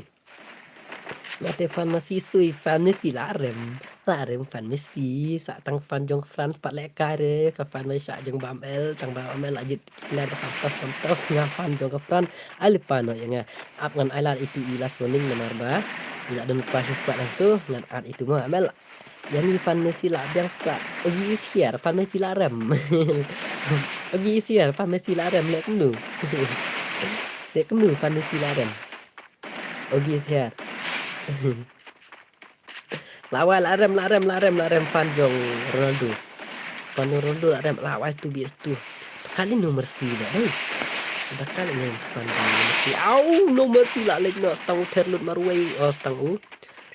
Mate fan Messi sui fan Messi la rem. La rem fan Messi sa tang fan jong France pat leh kai re ka fan Messi jong Bam El tang Bam El la jit. Ila da fantas fantas nga fan jong ka Fran. Ai lypa noh ïa nga. Ap ngan ai lad itu i last warning namar ba ila don pa shi squad hangtu ngan add itu mo. Amel. Ïa ni fan Messi la biang squad. Ogi is here fan Messi la rem. Ogi is here fan Messi la rem leh kumno. Leh kumno fan Messi la rem. Ogi is here. Lawai la rem la rem la rem la rem fan jong Ronaldo. Fan jong Ronaldo la rem lawai tu bias tu. Kali no mercy da eh. Da kali no fan jong no mercy. Au no mercy la lek no stang u ther lut marwei. Oh stang u.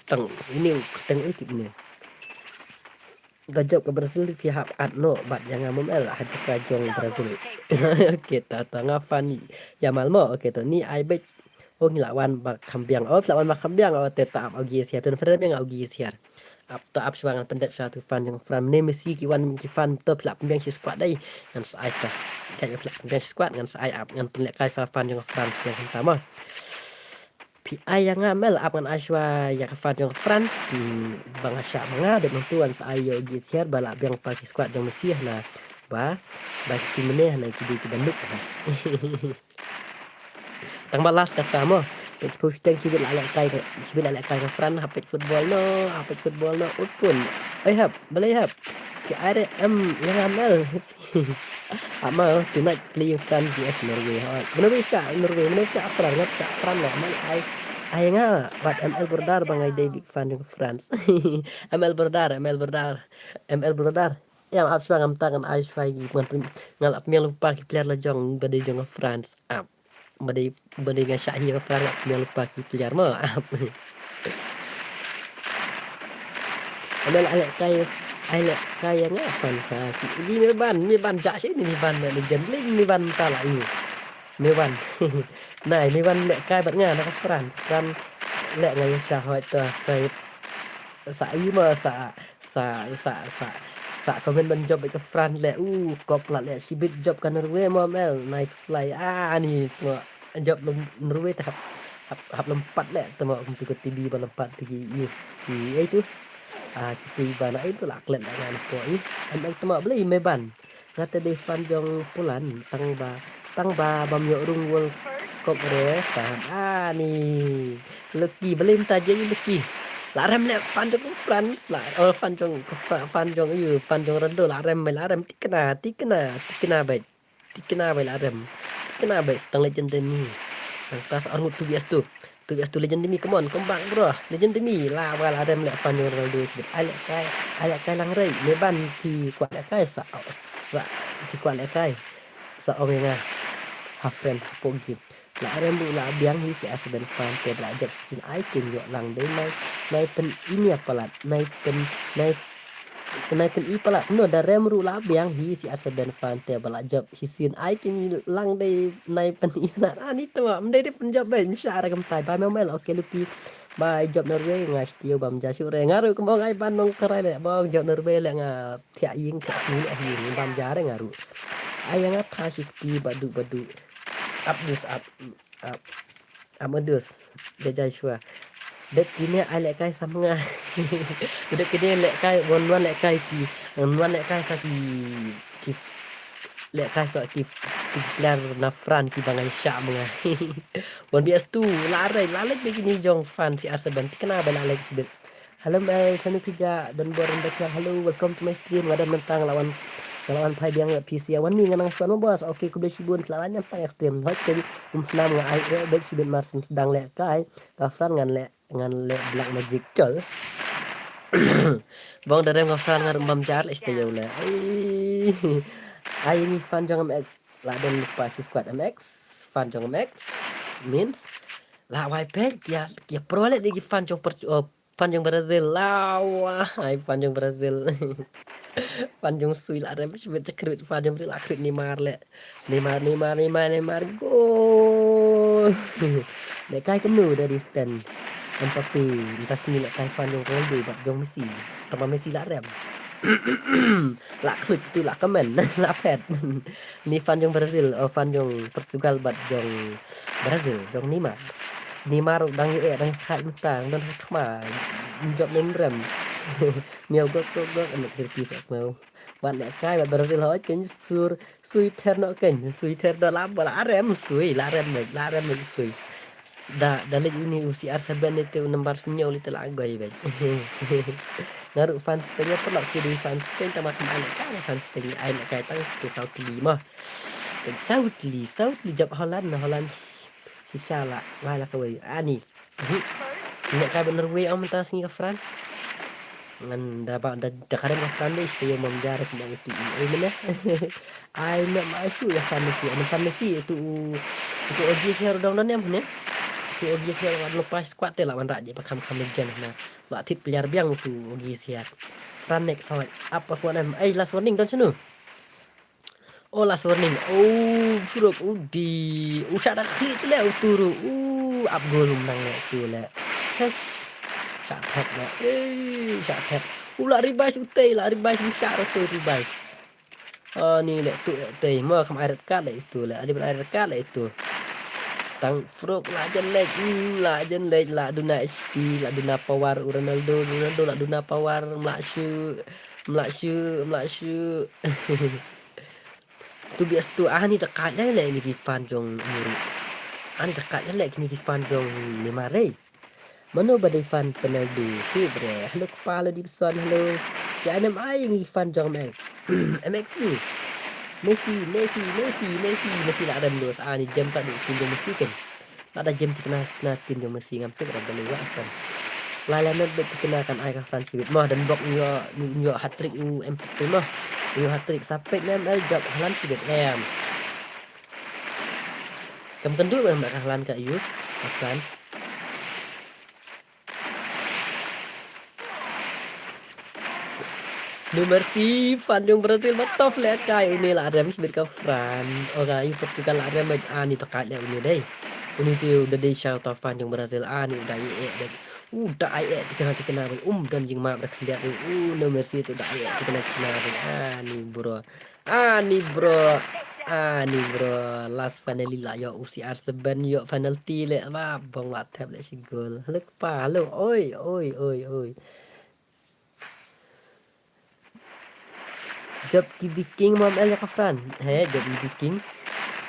Stang ini u stang u tip ni. Da jop ka Brazil fi hap at no bat yang amam el haja ka jong Brazil. Okay ta ta nga fan ya mal mo okay ta ni ai bet. Oh ngi la wan ba kham biang. Oh la wan ba kham biang. Oh te ta ap ogi siar tun friend biang ogi siar. Ap ta ap shwa ngan pyndep shwa tu fan jong Fran ne Messi ki wan ki fan to phi la pynbiang shi squad dai ngan sa ai ta. Jai phi la pynbiang shi squad ngan sa ai ap ngan pynleh kai fa fan jong Fran biang hanta mo. Phi ai ya nga mel ap ngan ai shwa ya ka fan jong France. Ba nga sha ba nga dep nang tu ngan sa ai ya ogi siar ba la biang pa ki squad jong Messi hana ba ba ki mene hana ki di ki banduk. Tang ba last kata mo. Page posting shi bit la leh kai shi bit la leh kai ka Fran ha page football no ha page football no utpun. Oi hap balai hap. Ki ai re em yang amel. Ama tonight playing Fran V S Norway. Ha. Mano ba sha Norway mano sha Fran ngat sha Fran la man ai ai nga bat M L Bordar ba ngai dei big fan jong France. M L Bordar M L Bordar M L Bordar. Ya ap shwa ngam ta ngan ai shwa gi ngan ngal ap miang lupa ki player la jong ba dei jong France ap. Ba dei ba dei nga shah hi ka Fran ap miang lupa ki player mo ap. Amel alek kai alek kai nga fan ka si di me ban me ban ja shi ni me ban le jen le me ban ta la ni. Me ban. Nai me ban lek kai bat nga na ka Fran Fran lek nga ya shah hoi ta sai. sa ïa ma sa sa sa sa sa comment ban jop ka France le. U kop la le shibit jop ka Norway mo mel nai slai ani mo jop lum Norway ta hap hap hap lum pat le ta mo kum tu ka T V ba lum pat tu ki ïa ki ai tu. Ah ki tu ba na ai tu la klet la ngan po ïa. An ai tu mo beli me ban. Nga te dei fan jong Poland tang ba tang ba bam ïoh rung World Cup re fan ani. Lucky beli mta je lucky. La rem le fan jong France la oh fan jong fan jong yu fan jong Ronaldo la rem la rem tikna tikna tikna bai tikna bai la rem tikna bai tang legend demi. Tang tas arngut tu bias tu. Tu bias tu legend demi, come on, come back bro. Legend demi la wa la rem le fan jong Ronaldo sibit. Ai le kai ai le kai lang rei ne ban ki kwah le kai sa sa ki kwah le kai sa ong nga. Ha friend pogi. La rem bu la biang hi si asaben fan te bla jop sin ai kin yo lang dei mai mai pen ini apalat mai pen mai Nai pen i palat no da rem ruh la biang hi si asaben fan te bla jop hi sin ai kin lang dei nai pen i palat ani to mdei dei pen jop ben sha ra kam tai ba mel mel okay lucky. Ba jop Norway nga stio bam ja shu re nga ruh kum ong ai ban nong karai le bong jop Norway le nga thiah ing thiah sini le hi bam ja re nga ruh. Ai nga tha shi ti badu badu. Up this up. Up. Amadeus, jajai shwa. Dep kine ai lehkai sa mnga. Dep kine lehkai wan wan lehkai ki wan lehkai sa ki ki lehkai sa ki ki player na France ki bangai sha mnga. Wan bias tu la rai la lek be kini jong fan si Arsenal kena ba la lek sibit. Hello mel sanu kija dan boran da kya hello welcome to my stream ngadan mentang lawan lawan phai biang P C awan ni nganang suan bos. Okay kuble shibun selawan nyam phai stream hot kali. Um snam nga ai e bet shibit mar sen sedang lehkai. Ka Fran ngan le ngan le black magic chol. Bong darem ka Fran ngar mam jar le stay le. Ai ni fan jong M X la den lupa si squad M X fan jong M X means la wai pet ya ya pro le di fan jong fan jong Brazil la wai fan jong Brazil. Fan jong sui la rem shibit chakrit fan jong Brazil la krit Neymar le. Neymar Neymar Neymar Neymar gol. Lehkai kumno dari stand Mbappe. Entas ni lehkai fan jong Ronaldo bat jong Messi. Tama Messi la rem. La klik tu la komen la pet. Ni fan jong Brazil oh fan jong Portugal bat jong Brazil jong Neymar. Neymar dang ye dang khai mtang dang khma. Jop nem rem. Miau gok gok gok anak kritis ak mau. Bat lehkai bat Brazil hoi ken sur sui ther no ken sui ther no la ba la rem sui la rem la rem sui. Da da lek ini u C R seven itu number senyau li telah goi bet. Ngaru fan Spain ya perlu kiri fan Spain tama sama anak kai fan Spain ya anak kai tang ke South Lee mah. South Lee South Lee jap Holland na Holland. Sisa la wai la kawai ani. Nek kai bener wei am ta singi ke France. Ngan da ba da da kare ma fan dei sto yo mam jar ko ma uti ai mene. Ai na ma su ya fan si, ana fan si itu itu ogi si haru dong dong em ne. Itu ogi si haru wan lepas squad te lawan rak je pakam kam jen na. Wa tit player biang itu ogi si har. Fran nek sawat apa swan em. Ai last warning don sunu. Oh last warning. Oh suruk udi. Usah dah klik tu le uturu. Uh up gol menang le tu le. Shot tap le. Eh shot tap. Ula ribais utai la ribais bisa utai ribais. Oh ni le tu utai ma kam airat kat le itu le. Adi ber airat kat le itu. Tang fruk la jen lek la jen lek la duna H P la duna power Ronaldo Ronaldo la duna power mla shu mla shu mla shu. Tu bias tu ani dekat le le ni ki fan jong Euro. Ani dekat le le ni ki fan jong Neymar re. Mano ba dei fan penaldu tu bre. Hello kepala di pesan hello. Ya nem ai ni fan jong M X. M X ni. Messi Messi Messi Messi Messi la rem dos ani jam tak duk jong Messi kan. Lada jem tikna na tim jong Messi ngam tik ra bali wa kan. Lai lai met bet tikna kan ai ka Fran sibit mah dan bok nyo nyo hat-trick u Mbappe mah. Nyo hat-trick sapek nem ai jop Haaland sibit em. Kam kendu mah ka Haaland ka yu ka Fran. Number si fan jong Brazil ba tof le kai uni la rem sibit ka Fran. Oga yu Portugal la rem ani to kai le uni dei. Uni tu da dei shout out fan jong Brazil ani da ye e da. U da ai eh tikna tikna bhai, um don jingmap da khyndiat bhai. U no mercy tu da ai eh tikna tikna bhai. Ani bro. Ani bro. Ani bro. Last finally la ïoh u C R seven, ïoh penalty leh ba bong la thep leh shi gol. Hello kpa, hello. Oi, oi, oi, oi. Jop ki Viking mam el ïa ka Fran. He, jop ki Viking.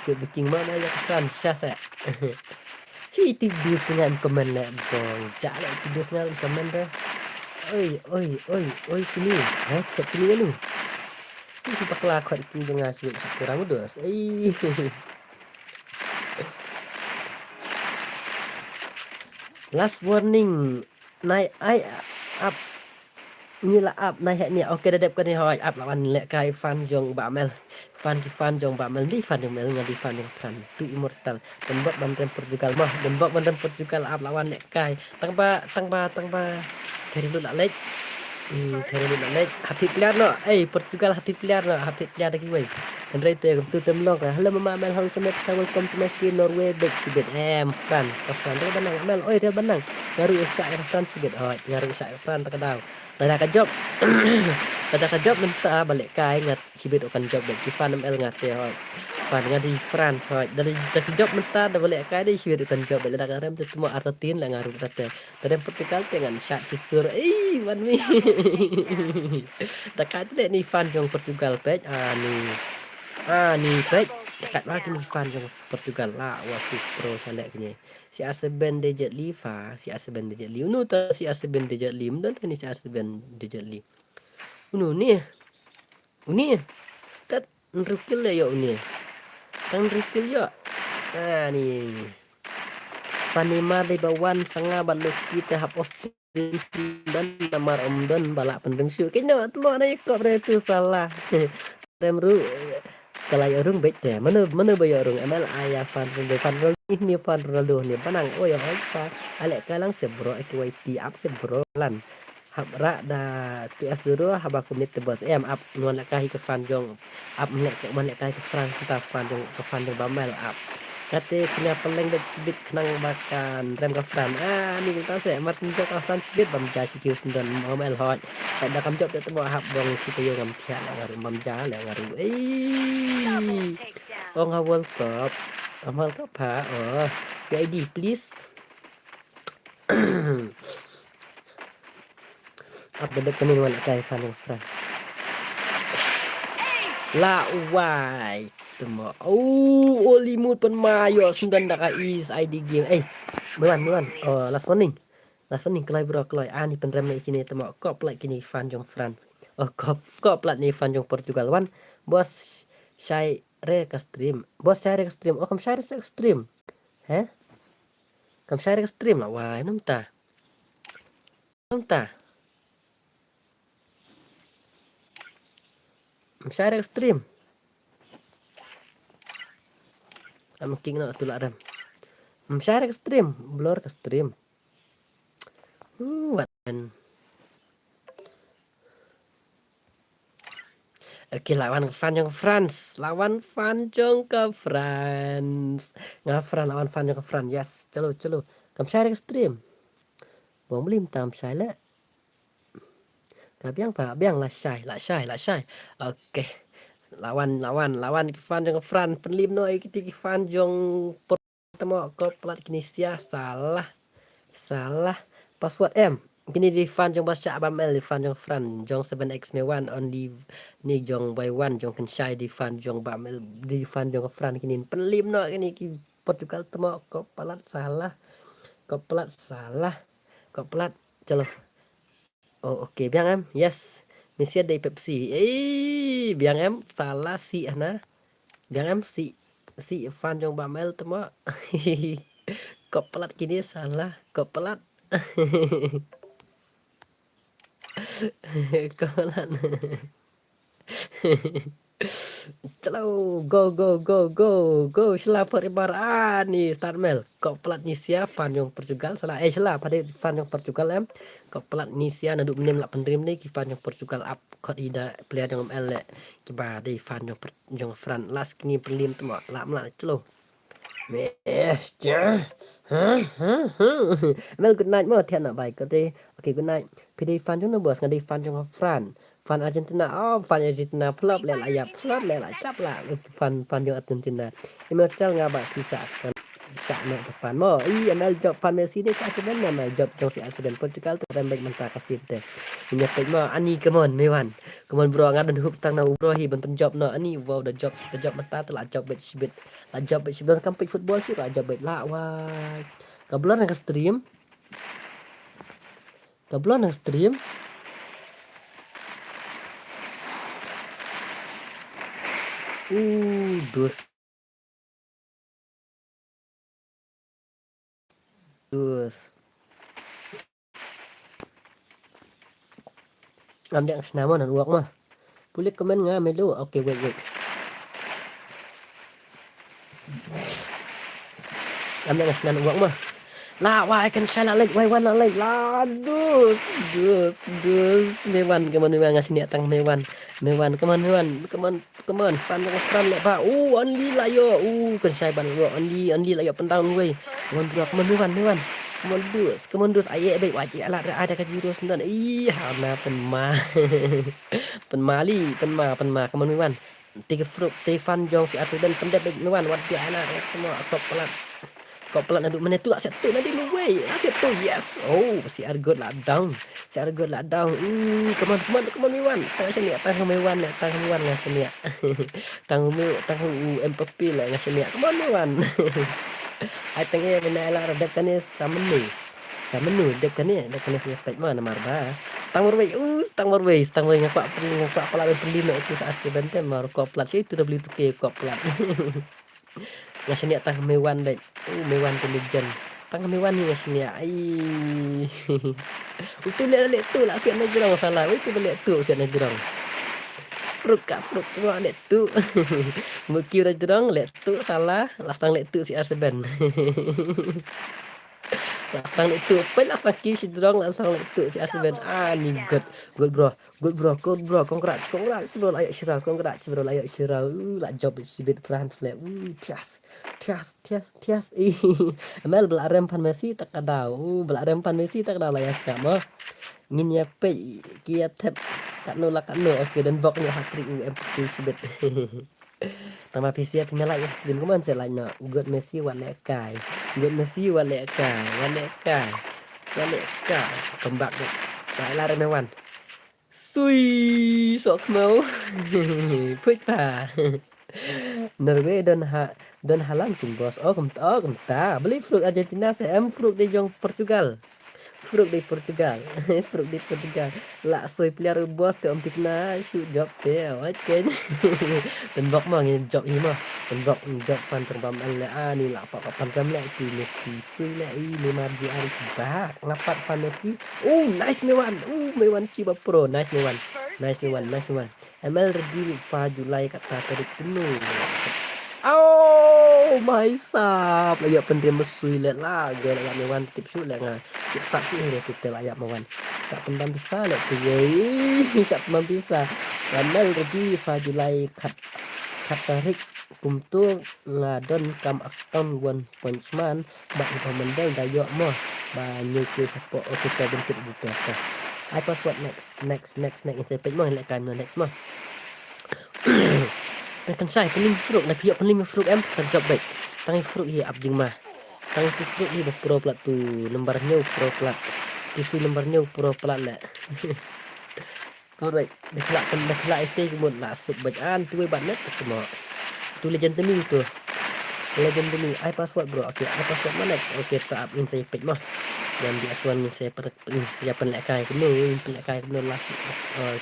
Jop Viking mam el ïa ka Fran. Sha sa. Hi ti du tengah em comment leh bong. Ja leh ti du tengah em comment deh. Oi, oi, oi, oi kini. He, jop kini lu. Ti si pakla khot kini dengan sibit kurang udos. Ei. Last warning. Nai ai ap. Ngi la ap nai heh ni. Ok, da dep kane hoi, ap la wan lehkai fan jong Bah Mel. Fan ki fan jong Bah Mel, di fan jong Mel, nga di fan jong Fran. Tu immortal. Dembok ban rem Portugal mah, dembok ban rem Portugal, ap la wan lehkai. Tang ba, tang ba, tang ba. Theri lut la lek. Hmm, theri lut la lek. Hati player noh. Eh, Portugal hati player noh. Hati player da kiwei. Hynrei te kumtu tem long ka. Hello mama Mel, hello Samet, welcome to my stream, Norway, back to bed. Em, Fran, ka Fran, real banang, Mel, oi, real banang. Nga ruh sa ïa ka Fran shibit, hoi, nga ruh sa ïa ka Fran ta ka daw. Lada ka jop. Lada ka jop mynta ba lehkai nga shibit u kan jop bad ki fan M L nga te, hoi. Fan nga di France, hoi. Lada ka jop mynta da ba lehkai di shibit u kan jop bad lada ka rem te temo artatin la nga ruh ta te. Tadem Portugal te ngan shat shisur. Ei, wan mi. Da kat leh ni fan jong Portugal peit. Ah, ni. Ah, ni peit. Da kat ba kini fan jong Portugal la. Wah, si pro sa leh kini. Si R seven Dejet Li fa. Si R seven Dejet Li. Unu ta si R seven Dejet Li. Mdon ni si R seven Dejet Li. Unu ni. Uni. Tat nrukil le yo uni. Tang nrukil yo. Ah, ni. Panima dei ba wan sanga ba luki te hap of dan namar om don ba la pendem shu. Kino tmo na ikop re tu salah. Rem ru. Kala yo rung beit te. Mana, mana ba yo rung. M L I ya fan Ronaldo, fan Ronaldo ni, fan Ronaldo ni. Banang, oh, yo, oh, fa. Alek kalang se bro, K Y T up se bro lan. Hap rak da tu F zero haba kumne te bos em ap ngan lehkai ka fan jong ap leh wan lehkai ka Fran ta fan jong ka fan jong Bamel ap. Kate kena peleng bet sibit kenang bakan rem ka Fran. Ah, ni kita se mar sen ka Fran sibit bam ja si kiu sendon Bamel hoj. Pada kam jop te temo hap bong si kayu ngam thiah leh ngaru bam ja leh ngaru. Eh. Ong ha World Cup. Ong World Cup ha. Oh. P I D please. Ap da dep kane wan lehkai fan jong Fran. La wai. Temo. Oh, Olimut pan ma yo sendon da ka is I D game. Eh, buan, buan. Oh, last warning. Last warning, kloi bro, kloi. Ani penrem ne kini temo. Kop lait kini fan jong France. Oh, kop, kop lait ni fan jong Portugal. Wan, bos shai re ka stream. Bos shai re ka stream. Oh, kam shai re ka stream. He? Kam shai re ka stream la wai, namta. Namta. Kam shai re ka stream. Am king no tu la rem. Kam shai re ka stream, blur ka stream. Uh, what an. Okay, lawan fan jong France. Lawan fan jong ka France. Nga Fran lawan fan jong ka France. Yes, chalo, chalo. Kam shai re ka stream. Bom blim tam shai le. Ka biang pa, biang la shai, la shai, la shai. Okay. Lawan, lawan, lawan ki fan jong France. Penlim no kiti ki fan jong temo kop plat kini sia salah. Salah. Password em. Kini di fan jong Barca Bamel, di fan jong Fran, jong seven X me one only ni jong by one jong Kenshai di fan jong Bamel, di fan jong Fran kini penlim no kini ki Portugal temo kop plat salah. Kop plat salah. Kop plat. Chalo. Oh, okay, biang em. Yes. Messi dei Pepsi. Eh, biang em. Salah si hana. Biang em si. Si fan jong Bamel temo. Kop plat kini salah. Kop plat. Kop plat. Chalo, go, go, go, go, go. Shla for ibar ani start mel. Kop plat ni sia fan jong Portugal. Salah, eh, shla pade fan jong Portugal em. Kop plat ni sia nadu menim la penrim ni ki fan jong Portugal ap kot ida player jong M L le. Kiba dei fan jong Per-, jong Fran. Last kini penlim temo la mla chalo. Messi. Mel, good night mo, thiah na bai ko te. Okay, good night. Phi dei fan jong na boss, nga dei fan jong Fran. Fan Argentina, oh, fan Argentina, flop le la ïap, flop le la chap la. Fan, fan jong Argentina. Email chal nga ba phi sa kan sa na Japan mo. I Email jop fan Messi ne sa Arsenal ne Email jop jong si Arsenal, Portugal te rem bek mynta ka sim te. Nya pek mo, ani, come on, Mewan. Come on bro, nga don hope tang na u bro hi ban pynjop no. Ani, wow, da jop, da jop mynta te la jop bek sibit. La jop bek sibit kam pek football shu la jop bek la wai. Ka blur na ka stream. Ka blur na ka stream. Uh, dus. Dus. Am dang sna mo nan wak mo. Pule comment nga melu. Okay, wait, wait. Am dang sna nan wak mo. La wai kan shai la lek, wai wan la lek. La dus, dus, dus. Mewan, come on, Mewan, nga shaniah tang Mewan. Mewan, come on, Mewan, come on. Come on, fan jong Fran leh ba. Oh, Only la ïoh. Oh, kan shai ban ïoh. Only, Only la ïoh pyndown wei. Come on bro, come on Mewan, Mewan. Come on dus, come on dus. Ai eh bek wajik alat re ai da ka jurus ndan. Ih, hana pynma. Pynma li, pynma, pynma. Come on Mewan. Te ka Fruk, te fan jong si Arsenal pyndep bek Mewan. Wat dia alat re. Come on, kop palat. Kop palat naduh mynne tu, la siat tu nanti, no way. La siat tu, yes. Oh, si Argot la down. Si Argot la down. Uh, come on, come on, come on, Mewan. Tang sini, tang Mewan, tang Mewan nga sini. Tang Mew, tang u Mbappe la nga sini. Come on, Mewan. Ai tang eh, bina la dep kane sa menu. Sa menu, dep kane, dep kane sa pek ma namar ba. Tang Marwei, uh, tang Marwei, tang Marwei nga kwah peli, nga kwah pala peli no itu sa Arsenal bente mar kwah plat si itu W two K kwah plat. Nga shaniah tang Mewan dei. Oh, Mewan tu legend. Tang Mewan ni nga shaniah. Ai. Utu leh leh tu la siat na jrong salah. Utu leh tu siat na jrong. Fruk ka Fruk tu leh tu. Mukiu na jrong leh tu salah. Last tang leh tu si Arsenal. Last tang leh tu. Pai last tang kiu si jrong last tang leh tu si Arsenal. Ah, ni good. Good bro. Good bro, good bro, congrats, congrats bro, la ïoh shira, congrats bro, la ïoh shira. Uh, la jop sibit France le. Uh, thias, thias, thias, thias. Mel bla rem pan Messi tak ka daw. Uh, bla rem pan Messi tak ka daw la ïa skam mo. Ngin ïa pei ki ïa thep katno la katno. Okay, dan bok ni hat-trick u M P sibit. Tang ma phi sia phi me like ïa stream, kumne se like no. Good Messi wat leh kai. Good Messi wat leh kai. Wat leh kai. Wat leh kai. Comeback deh. Ba la re Mewan. Sui sok khmeu. Phuit pa. Norway don ha, don Haaland kin boss. Oh, kum, oh, kumta. Beli Fruk Argentina se em Fruk de jong Portugal. Fruk dei Portugal. Fruk dei Portugal. La soi player u boss te ym thikna shu jop te. Oi ken. Tynbok mo ngin jop hi mo. Tynbok ngin jop fan tang bam an le ani la pa pa pan ram le ki Messi sui le i Neymar Junior is back. Nga pat pan Messi. Oh, nice Mewan. Oh, Mewan kiba pro. Nice Mewan. Nice Mewan. Nice Mewan. M L ready fa July kata tarik kunu. Oh my sap. La ïap pynrem sui le la. Ga la ïap Mewan tip shu le nga. Tip sap shu le tip te la ïap Mewan. Sap pynbam pisa le tu wei. Sap pynbam pisa. M L ready fa July kat kat tarik kumtu nga don kam account one point man. Ba i ba mendel da ïoh mo. Ba new ke shapoh, okay, ka bentuk buta ka. Ai password next, next, next, next. Inside page mo, leh kan mo next mo. Na kan sai, pynlim Fruk, na phi ïoh pynlim Fruk em, sa jop bek. Tang i Fruk hi ap jingma. Tang i Fruk hi ba pro plat tu, number hynñiew pro plat. Ki Fruk number hynñiew pro plat le. Alright, da khla pyn, da khla ite ki mut la suk bad an tu wei bad net tu mo. Tu legend temi tu. Legend temi, ai password bro. Okay, ai password mana? Okay, ta ap ngin sa page mo. Yang di aswan ngin sa page, ngin sa page leh kai kunu, ngin page leh kai kunu last, eh,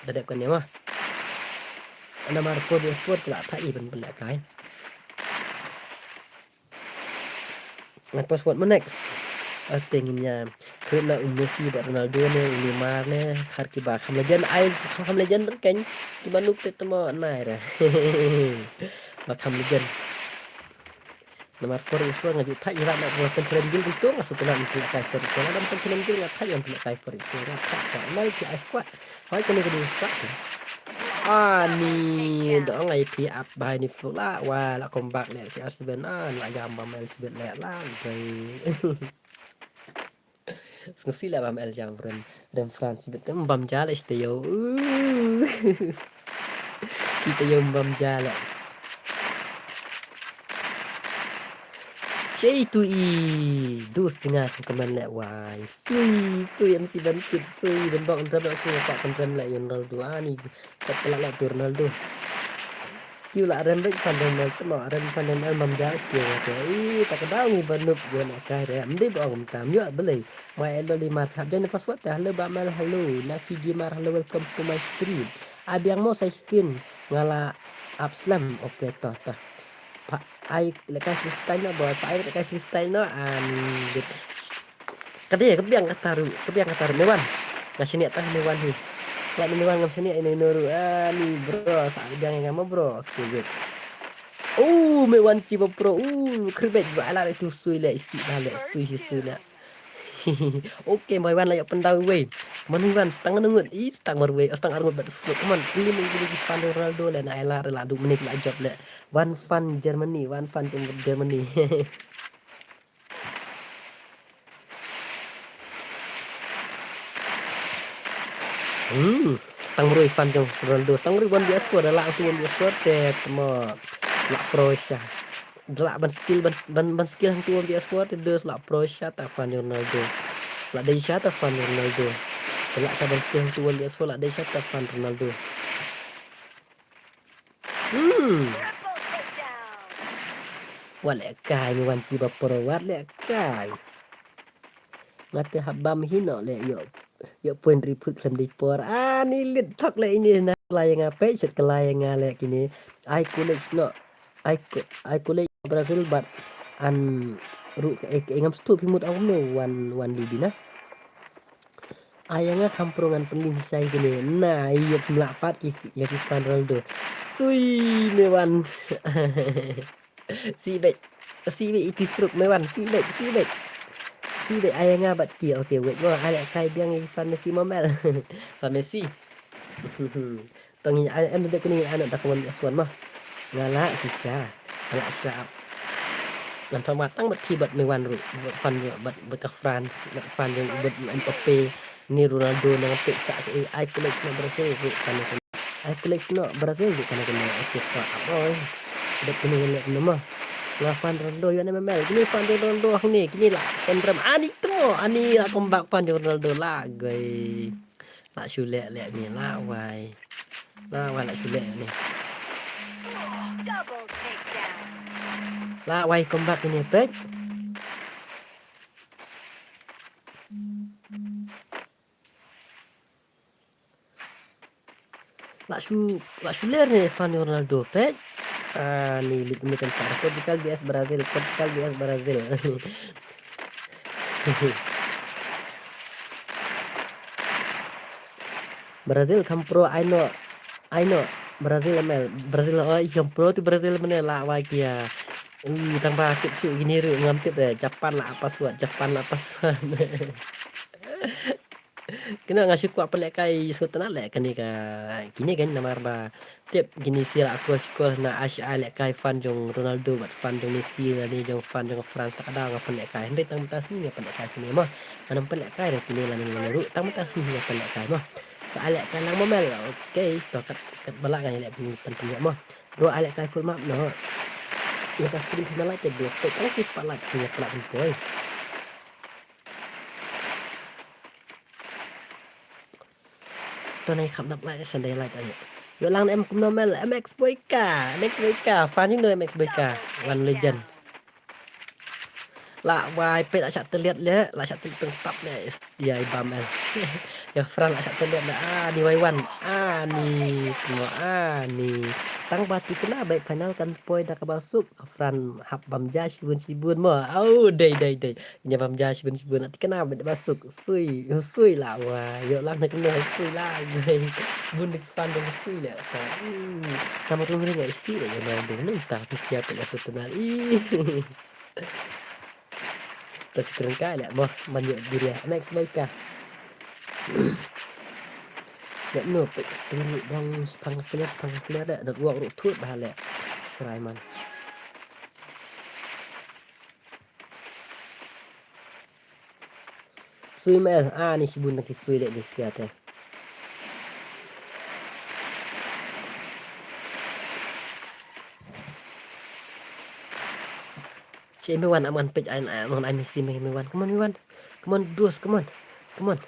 da dep kane mo. Ana mar four four la ta i ban page leh kai. Ai password mo next. Ate ngin ïa create na u Messi bad Ronaldo ne, u Neymar ne, khar kiba kham legend, ai kham legend kan kiba nuk te temo nai re. Ba kham legend. Namar four is four nga ju thait ïa la na four pen challenge guild tu nga sukuna pen kai four is four. Pen challenge guild nga thait ïa pen kai four is four. Nga thait sa nai ki ai squad. Hoi kane ka dei squad. Ani, dong ai pi ap bai ni fu la, wa la comeback le si Arsenal, ah, la jam bam el sibit le la, bai. Sngewsih le bam el jam rem, rem France sibit, em, bam ja le site yo. Uh. Site yo bam ja le. Shei tu i dus tengah ku kemen le wai. Sui, sui em si ban kit sui, ban bok rem le sui, pak rem le yon rol du ani. Kot pelak le tu Ronaldo. Kiu la rem bek fan rem le temo, rem fan rem el mam ja sui. Ih, tak daw ngi ban nup yo le kai re. Mdi bok ngam tam yo belai. Mai elo lima thap jane password te. Hello bam el, hello. Naki Gamer, hello, welcome to my stream. Abiang mo sixteen. Nga la ap slam. Okay, toh, toh. Pa ai le kai freestyle no, boy. Pa ai le kai freestyle no. An dit. Ka dei ka biang kata ruh, ka biang kata ruh Mewan. Nga shaniah tang Mewan hi. Nga ni Mewan ngam shaniah ino ino ruh. Ani bro, sa biang nga mo bro. Okay, good. Oh, Mewan Chiba Pro. Uh, khribet ba ala tu sui le isi ba le sui hi sui le. Okay, Mewan la ïoh pyndam wei. Mewan stang ngut, i stang marwei, stang arngut bad suk. Come on, ini ni ni fan Ronaldo le na ela la du menik la jop le. One fan Germany, one fan Germany. Hmm, stang marwei fan jong Ronaldo, stang marwei one V S four, da lah tu one V S four te temo la pro sha. Da lah ban skill ban ban, ban skill hang tu one V S four te dus la pro sha ta fan jong Ronaldo. La dei sha ta fan jong Ronaldo. Da lah sha ban skill hang tu one V S four la dei sha ta fan Ronaldo. Hmm. Wat le kai Mewan Chiba Pro, wat le kai. Nga te hap bam hi no le ïoh, ïoh point ri phut khlem dei por. Ani lit thok le ini na la ïa nga peit shet ka la ïa nga le kine. Ai college no. Ai ko-, ai college Brazil bad an ruh ka e, ka e ngam stu phi mut ong no wan, wan libi na. Ai ïa nga kham pro ngan pynlin shisha ïa kine. Na ïa phim lah pat ki, ïa ki fan Ronaldo. Sui Mewan. Si bek. Si bek iti fruk Mewan. Si bek, si bek. Si bek ai ïa nga bad ki. Okay, wait mo. Ai leh kai biang ïa ki fan Messi mo mel. Fan Messi. Tang ngi ai em dek ni ai na da kawan aswan mo. Nga lah shisha. Nga lah shisha. Ngan thoma tang bad ki bad Mewan ruh. Bad fan bad, bad ka France. Bad fan bad Mbappe. Ni Ronaldo nang pek sa ai college na Brazil ruh fan. Ai college no Brazil ruh kane kane. Okay, pa ap oi. Dep kine kane kane mah. Nga fan Ronaldo ïa ne memel. Kine fan Ronaldo hangne. Kine lah kan rem. Ani temo. Ani lah comeback fan Ronaldo lah gai. Lah shu leh leh ni lah wai. Lah wai lah shu leh ni. Lah wai comeback ni pek. Lah shu, lah shu ler ne fan Ronaldo pek. Ah, ni lit ni kan sa Portugal V S Brazil, Portugal V S Brazil. Brazil kham pro ai no. Ai no. Brazil M L. Brazil oi kham pro tu Brazil mane lah wai kia. Ui, tang ba tip shu gini ru ngam tip de. Japan lah password, Japan lah password. Kine nga shu kwah pynlehkai sngewtynnat leh kane ka kine kan namar ba tip kine sila akor shikor na ash ai lehkai fan jong Ronaldo bad fan jong Messi lane jong fan jong France ta ka daw nga pynlehkai hynrei tang mynta sngi nga pynlehkai kine mo. Ngan pynlehkai re kine lane lane ruh tang mynta sngi nga pynlehkai mo. Sa ai lehkai lang mo mel. Okay, to kat kat bala ngan leh pyn pyn mo. Bro ai lehkai full map no. Ïa ka stream phi na like te bro. Tang ki spotlight phi na pynlehkai poi. To nai kham nap lai sandai lai ai. Yo lang em kumno mel M X Boyka, M X Boyka, fan jong do M X Boyka, one legend. La wai pet la shah teliat le, la shah teliat teng tap le. Ya ibam el. Ya Fran la shah teliat le. Ah, ni wai wan. Ah, ni semua. Ah, ni. Tang ba ti kena baik final kan poi da ka basuk. Ka Fran hap bam ja shibun shibun mo. Au, dei dei dei. Nya bam ja shibun shibun. Ti kena baik da basuk. Sui, sui la wa. Yo lang na kena sui la. Bun dik fan dong sui la. Hmm. Kamu tu ngeri ngai sti la ya mau dong nung ta pis ya pe la su tenal. Ih. Ta si kren kai la mo man yo biria. Next baik ka. Leh no pek stream bong spang clear spang clear leh, network ruh thut bha leh. Serai man. Sui mel, ah, ni shibun na ki sui leh ni sia te. Che me wan, am ngan pek ai, am ngan ai misi me me wan. Come on, me wan. Come on, dos, come on. Come on.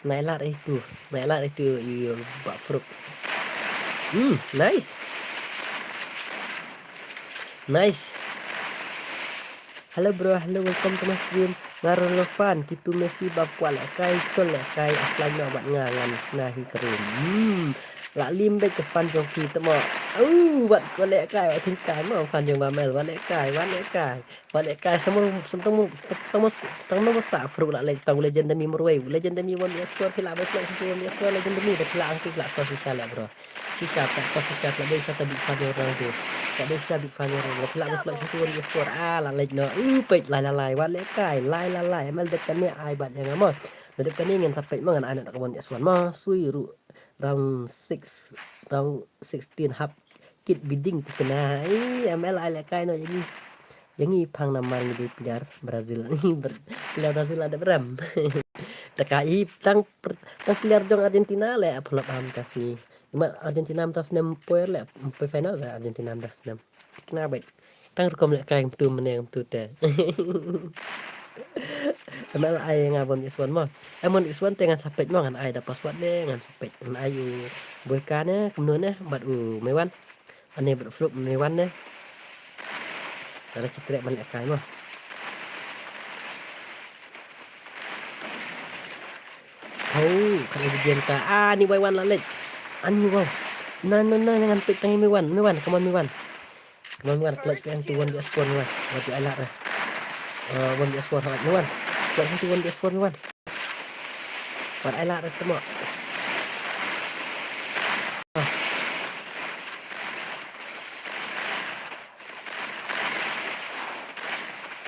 Nai lar itu. Nai lar itu, you, you, bak fruk. Hmm, nice. Nice. Hello bro, hello, welcome to my stream. Nga Ronaldo fan, kitu Messi ba kwah lehkai, chol lehkai, aslai noh bad nga ngan shna hi ka room. Hmm. La lim bad ka fan jong ki tamo. Au, wat kwah lehkai, wat tingkai mo fan jong ba mel, wat lehkai, wat lehkai. Wat lehkai, samo, samo, samo, samo sa fruit la leh tang legend demi marwei, legend demi wan bias score phi la bai play satu wan bias score legend demi dah phi la angki la score sisa leh bro. Sisa tak score sisa la bai satu big fan orang tu. La bai sisa big fan orang. Phi la bai play satu wan bias score. Ah, la leh no. Uh, peit lai la lai, wat lehkai, lai la lai. Mel dep kane ai bad yang mo. Dep kane ngan sa peit mo ngan ai na ka wan bias score mo. Sui ruh round six, round sixteen hap kit bidding ti kena. Ih, M L ai lehkai no, ïa ngi, ïa ngi phang namar ngi dei player Brazil. Ber-, player Brazil la dep rem. Te ka i tang per-, tang player jong Argentina leh pynlong am ta sngi. Imat Argentina am ta snem poi leh, poi final leh Argentina am ta snem. Ti kena bad. Tang rukom lehkai kumtu mynne kumtu te. M L ai nga bom iswan mo. Ai bom iswan te ngan sa peit mo, ngan ai da password ne, ngan sa peit. Ngan ai u Boyka ne, kumno ne, bad u Mewan. Ane bad u Fruit Mewan ne. Lada ki treh ban lehkai mo. Oh, kan lagi game ta. Ah, ni wai wan la leh. Ani wow. Na, na, na, ngan peit tang i Mewan, Mewan, come on Mewan. Come on Mewan, clutch peit tang tu wan bias score Mewan. Wat ai lad eh. Uh, wan bias score hot Mewan. Clutch peit tang tu wan bias score Mewan. Wat ai lad eh tamo. Ah.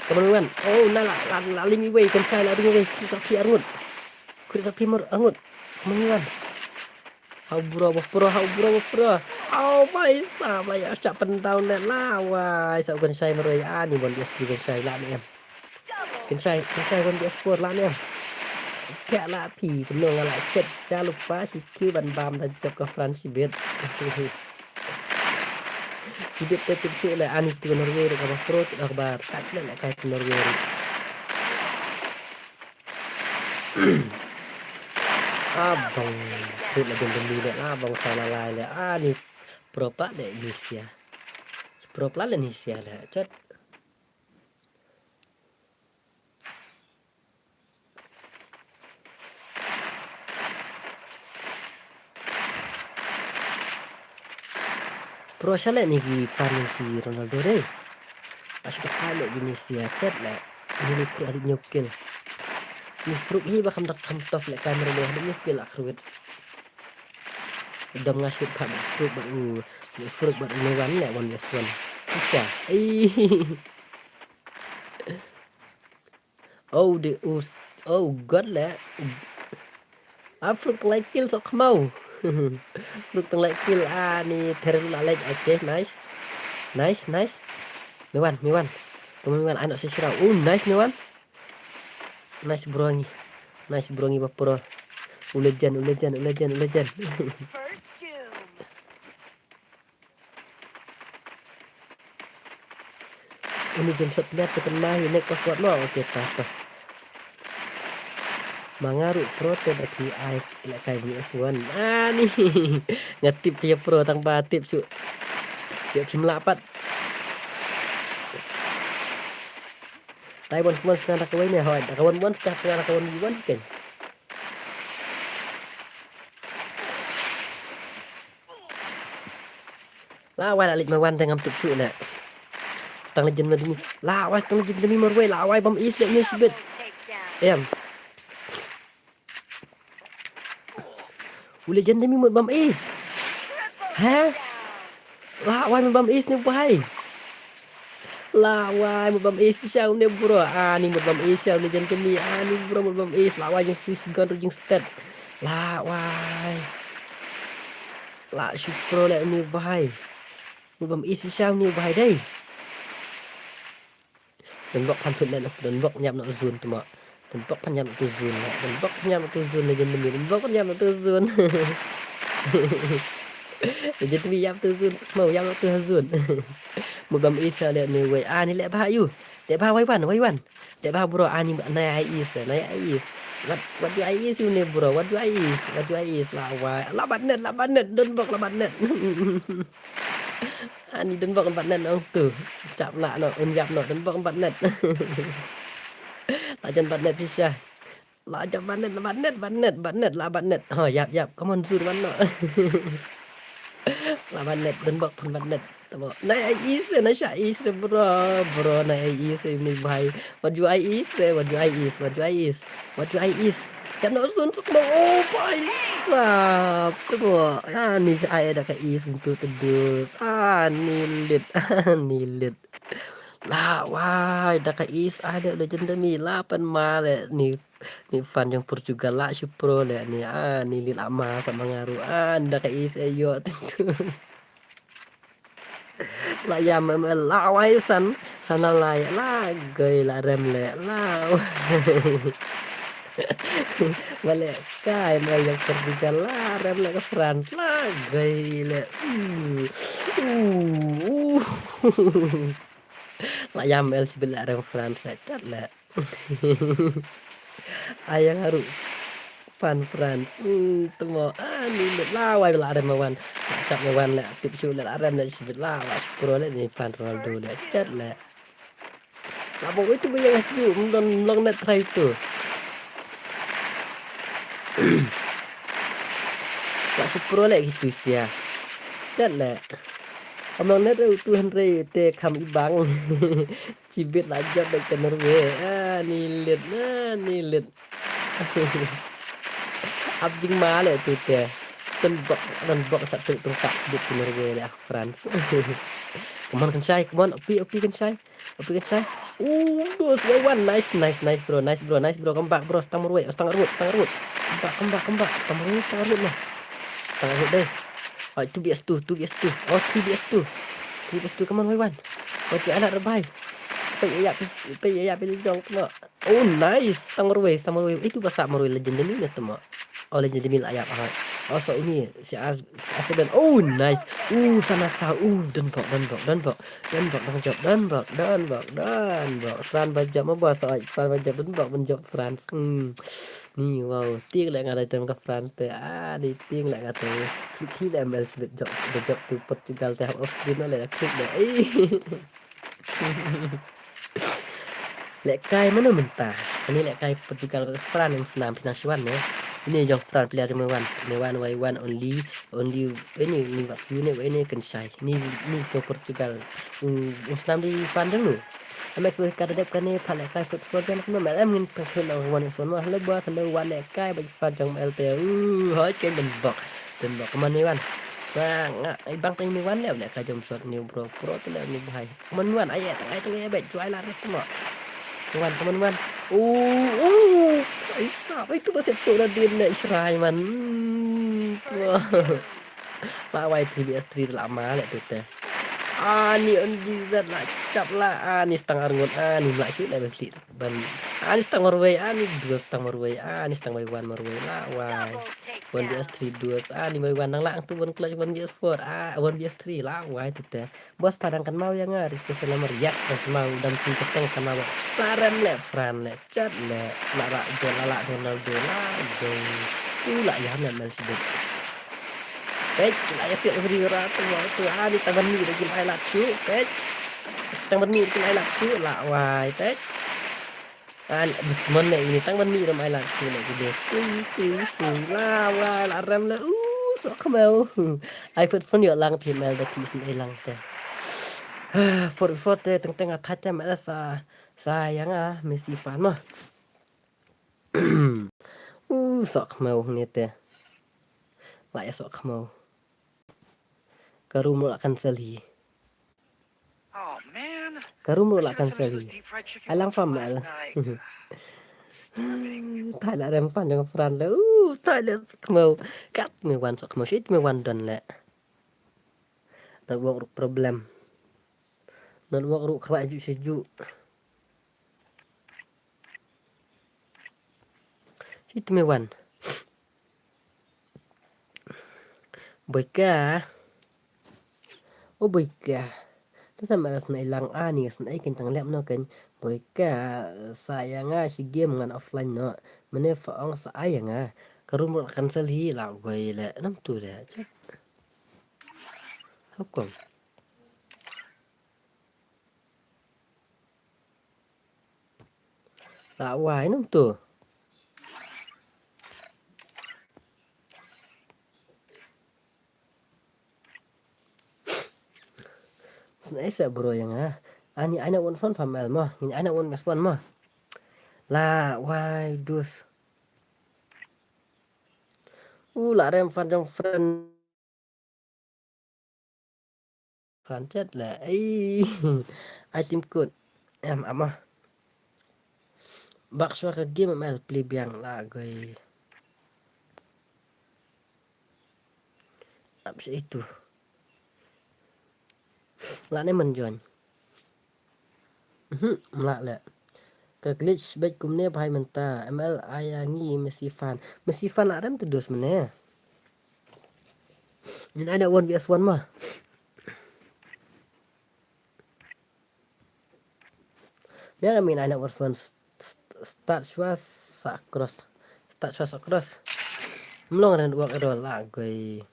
Come on Mewan. Oh, na la, la, la lim iwei, kan sai la lim iwei. Khuid sa phi arngut. Khuid sa phi mar arngut. Come on Mewan. Hau bro, bro, hau bro, bro. Oh my sa, my sa pyndown leh la wai. Sa kan sai marwei ani bon S P kan sai la ne em. Kan sai, kan sai bon S four la ne em. Kya la phi, kumno nga la set, cha lupa si ki ban bam da jop ka Fran si bit. Si bit te tip su leh ani tu Norway ka ba pro tu ka ba tak leh leh kai tu Norway. Abang tu la dum dum leh abang sa la lai leh ani pro pla leh ni sia. Pro pla leh ni sia leh chat. Pro sha leh ni ki fan ki Ronaldo re. Asu ka leh ki ni sia chat leh. Ni ni Fruit haduh hynñiew kill. Ni Fruit hi ba kham dak kham tough leh kai mero leh haduh hynñiew kill la Fruit. Dom nga shoot pat bad Fruit bad u, Fruit bad u Mewan leh one versus one. Isa. Ei. Oh, de, oh, oh, God leh. Ah, Fruit tang lai kill sok khmau. Fruit tang lai kill, ah, ni Terry la leh. Okay, nice. Nice, nice. Mewan, Mewan. Come on, Mewan, anak sesirau. Oh, nice, Mewan. Nice bro ngi. Nice bro ngi ba pro. U legend, u legend, u legend, u legend. First doom. Uni jump shot net te kena hi nek password no. Okay, ta ta. Ma nga ruh pro te da P I leh kai V S one. Ani. Nga tip phi pro tang ba tip shu. Ïa phim lah pat. Tai wan kuman sngewbha da kawei ne hoi. Da kawan wan ka sngewbha da kawan wan ken. La wai la leh Mewan te ngam tip shuh leh. Tang legend ma demi. La wai tang legend demi marwei la wai bam is leh ni sibit. Em. U legend demi mut bam is. He? La wai mut bam is ni bai. La wai mut bam is sha u ne bro. Ani mut bam is sha u legend demi. Ani bro mut bam is. La wai jing Swiss gun ru jing stet. La wai. La shu pro leh uni u bhai. Mut bam ïeit shisha uni u bhai dei. Don bok phan thut leh, don bok ñiap noh zone tu mo. Don bok phan ñiap noh tu zone leh. Don bok phan ñiap noh tu zone leh jan demi. Don bok phan ñiap noh tu zone. Leh jan demi ñiap tu zone. Mo ñiap noh tu zone. Mut bam ïeit shisha leh uni wei. Ah, ni leh bha ïu. Leh bha wei wan, wei wan. Leh bha bro, ani nai ai is, nai ai is. What, what do I is you ne bro? What do I is? What do I is? La wai. La bat net, la bat net, don bok la bat net. Ani don bok bat net ong tu. Chap la no, un yap no, don bok bat net. La jan bat net shisha. La jan bat net, la bat net, bat net, bat net, la bat net. Ha, yap, yap. Come on, zur bat no. La bat net, don bok phan bat net. Tamo. Nai ai is, nai sha is re bro, bro, nai ai is re ni bhai. What do I is re? What do I is? What do I is? What do I is? Yap no sun suk mo. Oh, bhai sab. Tamo. Ah, ni ai da ka is untuk tedus. Ah, ni lit. Ah, ni lit. La wai da ka is ai da legend mi la pan ma le ni, ni fan jong Portugal la shu pro le ni. Ah, ni lit ama sa mangaru. Ah, da ka is e yo tedus. La yam em el la wai san, san la lai la goi la rem le la wai. Ba le kai em el yang Portugal la rem le ka France la goi le. Uh, uh, uh. La yam el sibit la rem France le chat le. Ayang haru. Fan France. Hmm, temo. Ah, ni le la wai la rem wan. Chap le wan le tip shu le la rem le sibit la wai. Pro le ni fan Ronaldo le chat le. La bong itu yang tu don long net try tu. La shu pro le gitu sia. Chat le. Among net tu hynrei te kham ibang. Chibit la jop bad ka Norway. Ah, ni lit, ah, ni lit. Ap jingma le tu te. Tun bok, tun bok sa tu tun kap chibit ka Norway le ah France. Come on kan shai, come on, opi, opi kan shai. Opi kan shai. Uh, dos, one, nice, nice, nice bro, nice bro, nice bro, come back bro, stang Norway, stang Norway, stang Norway. Come back, come back, come back, stang Norway, stang Norway no. Stang Norway deh. Oh, two V S two, two V S two. Oh, three V S two. Three V S two, come on, wei wan. Wei tu anak rebai. Pe ya, pe ya, pe jong, come on. Oh, nice. Stang Norway, stang Norway. Itu basa Norway legend ni na temo. Oh, legend ni la ya. Oh, so ini si Ar, si Arsenal. Oh, nice. Uh, sana sa. Uh, don bok, don bok, don bok. Don bok, don jop, don bok, don bok, don bok. Fran ba jop ma basa, Fran ba jop, don bok, ban jop France. Hmm. Ni, wow, tieng le nga da tem ka France te. Ah, ni tieng le nga te. Klik klik le M L sibit jop, da jop tu Portugal te half of screen le klik le. Eh. Le kai mano mynta. Ani le kai Portugal ka France ym snam phi nang shuan ne. Ini jong France player me wan. Me wan wai wan only, only ini ni wat yu ne ini kan shai. Ni, ni jong Portugal. U, u snam di fan jong nu. Amex wei ka da dep kane pha le kai foot foot jan kumno mel em ngin pha khun ong wan son ma le ba san le wan le kai ba fan jong mel te. U hoi ken den bok. Den bok man ni wan. Ba nga ai bang teng ni wan le le kai jom shot ni bro bro te le ni bhai. Man wan ai tang ai tang ai bet juai la ret mo. Wan man wan. U u ai sa ai tu ba se tu da din le shrai man. La wai three V S three la ma le tu te. Ani on D Z la chap la ani stang arngut ani mla ki la ben slit ban ani stang marwei ani dua stang marwei ani stang wai wan marwei la wai. One V S three dua ani wai wan nang la ang tu one clutch one V S four ah one V S three la wai tu te. Bos padang kan mau ya nga request number yes kan mau dam tu keteng kan mau. La rem le Fran le chat le la ra jol la la Ronaldo la gol. Tu la ya na mel sibit. Pech, la ya siap beri ora tu, tu, ah, ni tangan ni lagi mai lah, cu, pech. Tangan ni lagi mai lah, cu, la, wai, pech. Ah, ni, bismon ni, ini tangan ni dah mai lah, cu, lagi dia. Sui, sui, sui, la, wai, la, rem lah, uh, sok kemau. Ai, foot, foot, yuk, lang, phi, mel, dah, phi, sin, ai, lang, teh. Ah, foot, foot, teh, teng, teng, ah, thait, teh, mel, sa, sa, yang, ah, Messi fan, mah. Uh, sok kemau, ni, teh. La ya sok kemau. Ka room ruh la cancel hi. Ka room ruh la cancel hi. Ai lang pam al. Thai la rem fan jong Fran le. Uh, thai le kemau. Kat me wan sok kemau shit me wan don le. Network ruh problem. Network ruh kyrpad juh sha juh. Shi tme wan. Boika. O Boika. Te sa ma la snei lang ani snei kin tang lem no kan. Boika sa ya nga shi game ngan offline no. Mene fa ong sa ya nga. Ka room ruh cancel hi la goi le. Nam tu le. Hukum. La wai num tu. Sna esa bro yang ha. Ani ana un fan famel mo. Ngin ana un mes fan mo. La wai dus. U la rem fan jong friend. Fan chat la. Ai. Ai tim kut. Em ama. Bak shwa ka game M L play biang la goi. Ap shi itu. La ne man join. Mhm, mla le. Ka glitch bad kumne bhai mynta. M L ai ya ngi Messi fan. Messi fan la rem tu dus mene. Ngin ai na one v one ma. Mia ngin ai na one v one st-, st-, start shwa sa cross. Start shwa sa cross. Mlong ren work ero la goi.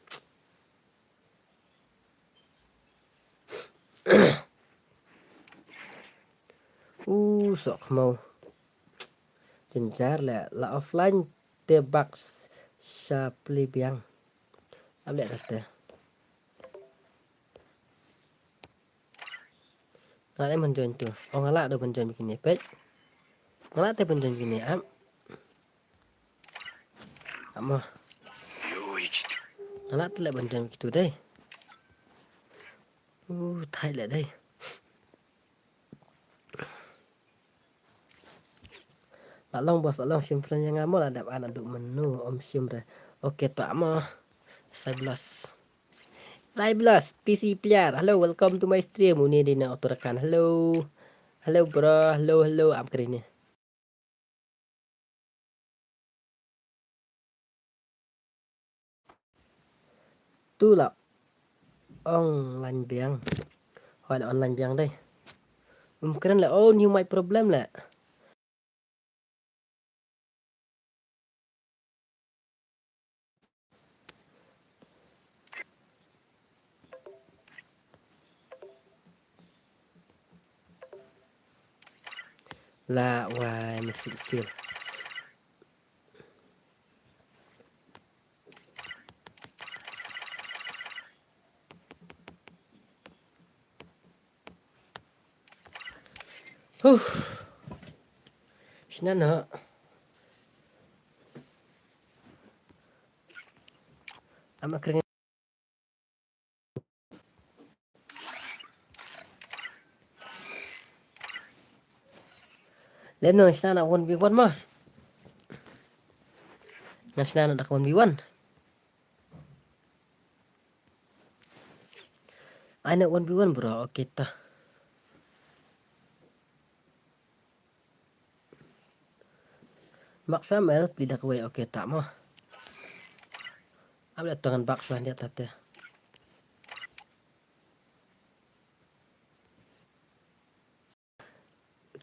U sok mau. Jenjar le la offline te bak sha play biang. Am le te. Nga la ban join tu. Oh nga la do ban join kine pet. Nga la te ban join kine am. Ama. Nga la te le ban join kitu dei. Uh, thai le dei. La long bos, la long shim friend yang amo la dap ana du menu om shim re. Okay to amo. Cyblus. Cyblus, P C player. Hello, welcome to my stream. Uni di na oturakan. Hello. Hello bro, hello hello am kri ni. Tu la online biang. Hoi la online biang dei. Um kren le oh new mic problem le. La wai masih feel. Huh. Shna na. Ama kring. Leno shna na one v one ma. Nga shna na dak one v one. Ai na one v one bro, okay ta. Bak sa mel pli dak wei okay ta mo. Am le tangan bak sa dia tate.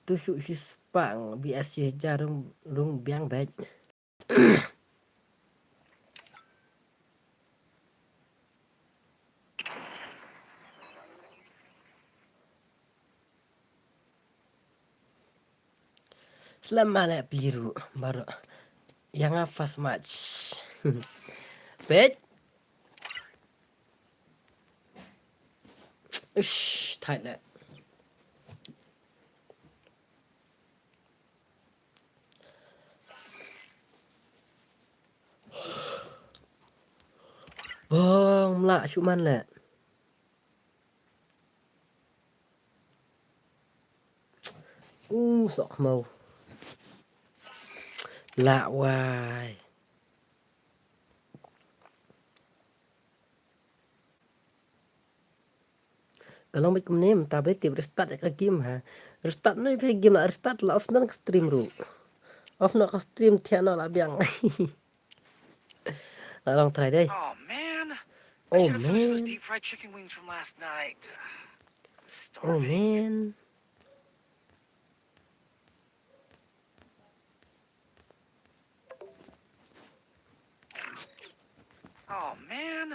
Tu shu shi spang B S C jarum rung biang bek. Slem ma le pli ruh baroh. Ïa nga first match. Peit. Ush, tight le. Bong mla shu man le. U sok mau. La wai. Ka long bad kumne mynta ba dei tip restart ïa ka game ha. Restart noh ïa ka game, la restart la off noh ka stream ruh. Off noh ka stream, thiah noh la biang. La long try dei. Oh man. I Oh should have finished those man. deep fried chicken wings from last night. I'm Oh starving. man. Oh man.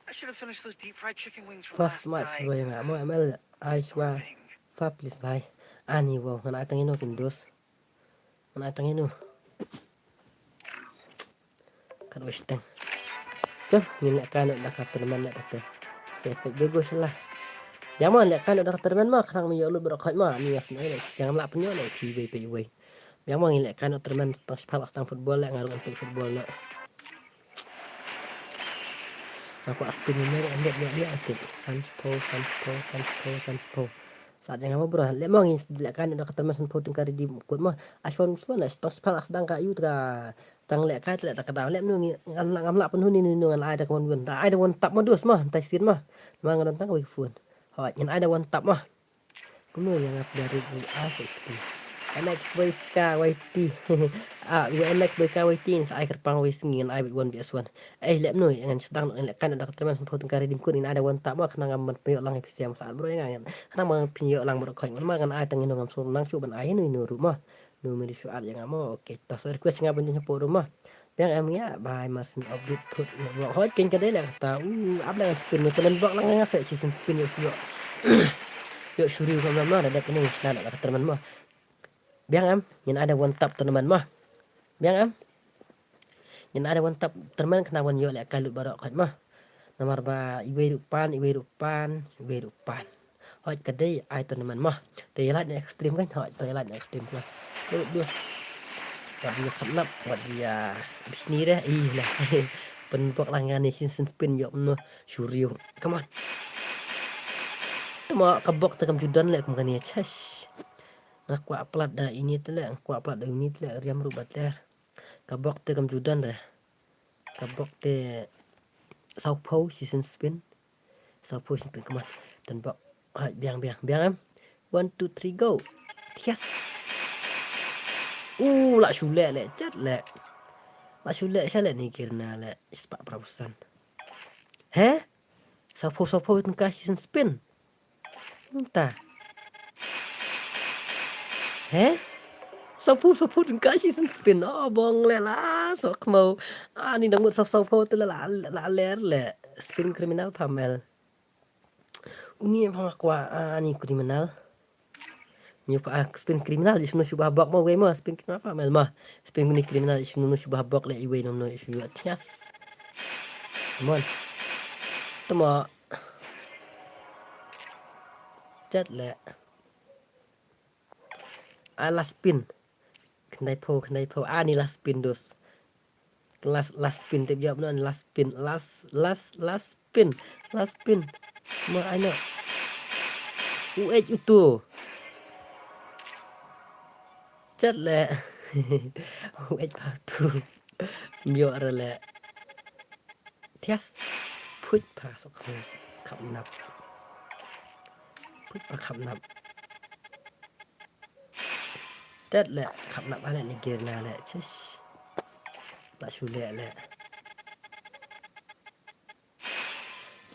I should have finished those deep fried chicken wings from First last match night. bro, ïa nga mo M L ai shwa. Starving. Fa please bhai. Ani wow, ngan ai tang ïa no kin dos. Ngan ai tang ïa no. Kat wei shiteng. Chal, ngin lehkai noh da ka tournament leh kata. Sa peit bego shala. Ïa mo, lehkai noh da ka tournament mo, khnang me ïoh lut baroh khoit mo. Ani nga sngew leh, ngam lah pynïoh leh phi wei peit wei. Ïa mo, ngin lehkai noh tournament, tang shiphew lak sdang football leh, nga ruh ngan peit football noh. Nga kwah spin ïa ne, ïa ne, ïa ne, ïa ne. San shiphew, san shiphew, san shiphew, san shiphew. Sa ïa nga mo bro, leh mo ngin lehkai noh da ka tournament san phew tyngka redeem code mo. Ai phone phone leh, tang shiphew lak sdang ka ïa u, tang lehkai leh, tang ka daw leh mo, ngin, ngam lah, ngam lah pynhun ïa no, ngan ai da ka one win. Da ai da one tap mo dos mo, tai sien mo. Mo nga don tang ka wei ka phone. Hooid, ngin ai da one tap mo. Kumno ïa nga pynïaid ruh, ah, sa ïa kti. M X Boy K Y T. Ah, ïa M X Boy K Y T, sa ai kyrpang wei sngi, ngan ai beit one V S one. Eh, leh mo, ngan sdang, lehkai noh da ka tournament san phew tyngka redeem code, ngin ai da one tap mo, khnang ngam ban pynïoh lang ïa phi sha mo, sa bro ïa nga, khnang ban pynïoh lang baroh khoit, ngan ma ngan ai tang ïa no, ngam sngewbha nang shuh ban ai ïa no ïa no ruh mo. No me di shu ap ïa nga mo, okay, ta sa request nga ban jin hapoh ruh mo. Biang em ïa, bye, masin update put, mo, hooid, ken ka dei leh kata, u, ap leh ngan spin, ngan spin bok lang nga sa, shisien spin ïoh shu ïoh. Ïoh shu riew kam lam mo, da dep ni, sna da ka tournament mo. Biang em, ngin ai da one tap tournament mo. Biang em. Ngin ai da one tap tournament khnang ban ïoh lehkai lut baroh khoit mo. Namar ba iwei ruh pan, iwei ruh pan, iwei ruh pan. Hooid ka dei ai tournament mo. Te ïa like na extreme kan, hooid te ïa like na extreme kan. Te dus. Wat ïa kham nap, wat ïa bisni re, ih lah. Pynbok lang nga ne shisien spin ïoh no shu riew. Come on. Te mo ka bok te kam ju don leh kum kane, chesh. Nga kwah plat da ini te leh, nga kwah plat da ini te leh, riam ruh bat leh. Ka bok te kam ju don re. Ka bok te saw phew shisien spin. Saw phew shisien spin, come on. Ten bok. Hai, biang, biang, biang em. One, two, three, go. Yes. U, la shu leh leh, chat leh. La shu leh, sha leh ni kirna leh. Spah phraphew san. He? Saw phew, saw phew tyngka shisien spin. Nta. He? Saw phew, saw phew tyngka shisien spin. Oh, bong leh la, soh khmaw. Ah, ni dang mut saw, saw phew te la, la, la ler leh. Spin criminal pamel. Uni pha kwah, ah, ni criminal. Ni pha, ah, spin criminal, isnu shu bah bok mo, wei mo, spin criminal pamel mo. Spin ni criminal, isnu shu bah bok leh, iwei nom no, isnu thias. Come on. Tama. Chat leh. Ah, last spin. Khyndai phew, khyndai phew. Ah, ni last spin dus. Last, last spin tip jop non, last spin, last, last, last spin, last spin. Mo ai no. U H u tu. Chat leh. U H pa tu. Myo re leh. Thias. Phuit pa sok kham nap. Phuit pa kham nap. Tet leh khap nap leh ni gir na leh chish. La shu leh leh.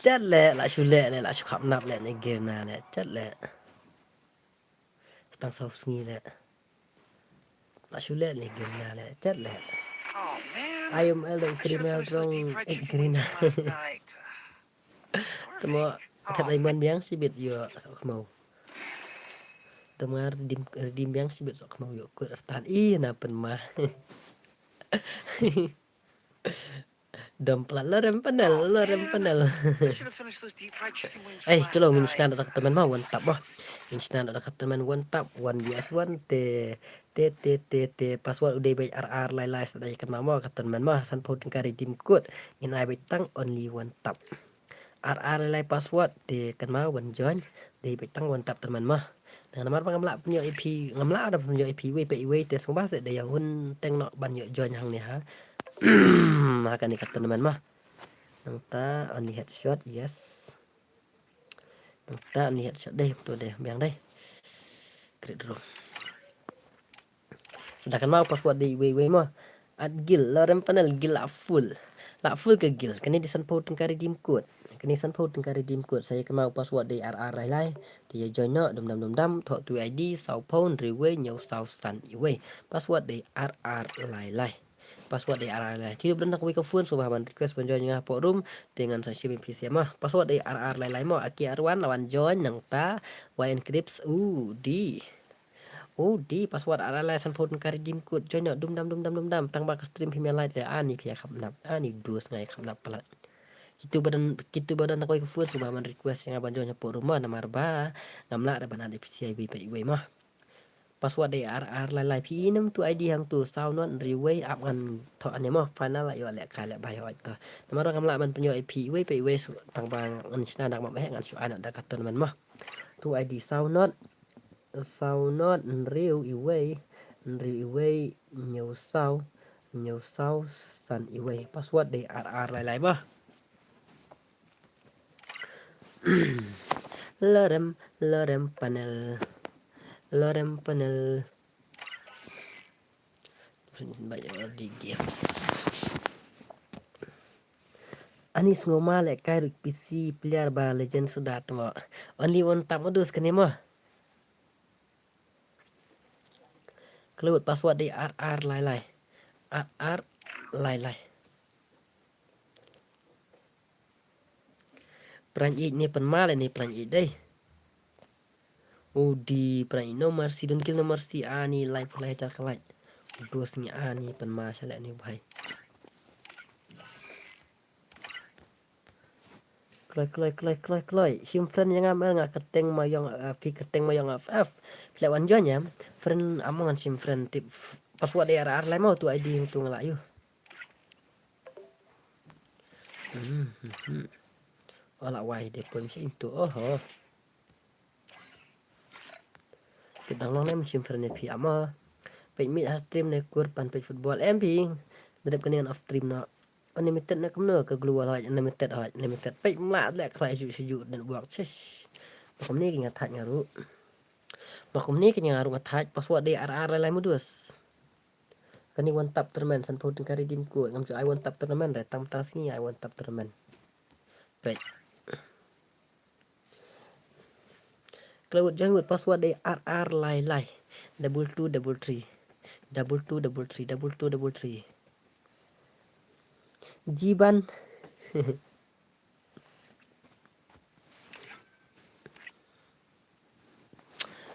Tet leh la shu leh leh la shu khap nap leh ni gir na leh tet leh. Stang saw sngi leh. La shu leh ni gir na leh tet leh. Ayum el dong kriminal dong ek gir na. Temo kat ai mon biang sibit yo sok mau. Temo redim redim biang sibit sok mau yo kut artan i na pen ma. Dom plat lorem panel lorem panel. Eh, chalo ngin snan da ka temen ma one tap ma. Ngin snan da ka temen one tap one vs one te te te te te password u dei beit ar ar lai lai sa dei kan ma ma ka temen ma san pau tingka redim kut. Ngin ai beit tang only one tap. Ar ar lai lai password te kan ma one join. Dei beit tang one tap temen ma. Namar ba ngam lah pynïoh ïa phi, ngam lah da pynïoh ïa phi iwei pa iwei te sngewbha seh da ïa hun teng noh ban ïoh join hangne ha. Ha kane ka tournament ma. Nangta only headshot, yes. Nangta ni hat shah dei, to dei, biang dei. Create room. Sa da kynmaw password dei iwei iwei mo. At Gil, Lorem Panel, Gil Laful. Laful ka Gil, kane dei sanphew tyngka redeem code. Kane sanphew tyngka redeem code, sa ïa kynmaw password dei ar ar lai lai. Te ïa join noh, dum dam dum dam, thoh tu ID, saw phew hynriew wei hynñiew saw san iwei. Password dei ar ar lai lai. Password dei ar ar lai lai. Te ba don na kawei ka phone, sngewbha ban request ban join nga hapoh room. Te ngan sa shim ïa phi sha mo. Password dei ar ar lai lai mo. Aki Arwan la wan join nangta. Y N Crips. U di. U di password ar ar lai lai sanphew tyngka redeem code. Join noh dum dam dum dam dum dam. Tang ba ka stream phim ïa like leh ani phi ïa khapnap. Ani dus nga ïa khapnap palat. Kitu ba don, kitu ba don na kawei ka phone, sngewbha ban request ïa nga ban join hapoh room mo. Namar ba ngam lah re ban add A P C iwei pa iwei mo. Password dei ar ar lai lai. Phi i ne em tu ID hangtu, saw not hynriew wei, ap ngan thoh ane mo, final la ïoh lehkai lehbha ïoh to. Namar ba ngam lah ban pynïoh ïa phi iwei pa iwei, tang ba ngan shna da kaba heh, ngan shu ai noh da ka tournament mo. Tu ID saw not, saw not hynriew iwei, hynriew iwei, hynñiew saw, hynñiew saw san iwei. Password dei ar ar lai lai mo. Lorem, Lorem Panel. Lorem Panel. By R D Games. Ani sngew ma lehkai ruh P C player ba legend suda tmo. Only one tap modus kane mo. Klut password dei ar ar lai lai. Ar ar lai lai. Pran ïeit ne pynmal ne pran ïeit dei. U di pran ïeit no mercy, don't kill no mercy, ani lai pulai tar kalai. Dos ni ani pynmal shalek ni bhai. Kloi, kloi, kloi, kloi, kloi. Shim friend ïa nga mel nga kyrteng Mayong, eh, phi kyrteng Mayong F F. Phi leh wan join ïa. Friend among ngan shim friend tip. Password dei ar ar lai mo tu ID tu nga la ïoh. Hmm, hmm, hmm. Ola wai de pun sha into. Oho. Tip dang long ne shim friend ïa phi ama. Peit mih ha stream ne kur pan peit football em phi. Dep kane ngan off stream no. Unlimited na kumno ka global hoj, unlimited hoj, unlimited. Peit mla leh khlai shu shu network shish. Ma kumne ki nga thaj nga ruh. Ma kumne ki nga ruh nga thaj password dei ar ar lai lai modus. Kane one tap tournament sanphew tyngka redeem code, ngam ju ai one tap tournament re, tang tang sngi ai one tap tournament. Peit. Cloud join with password dei ar ar lai lai. Double two double three. Double two double three, double two double three. Jiban.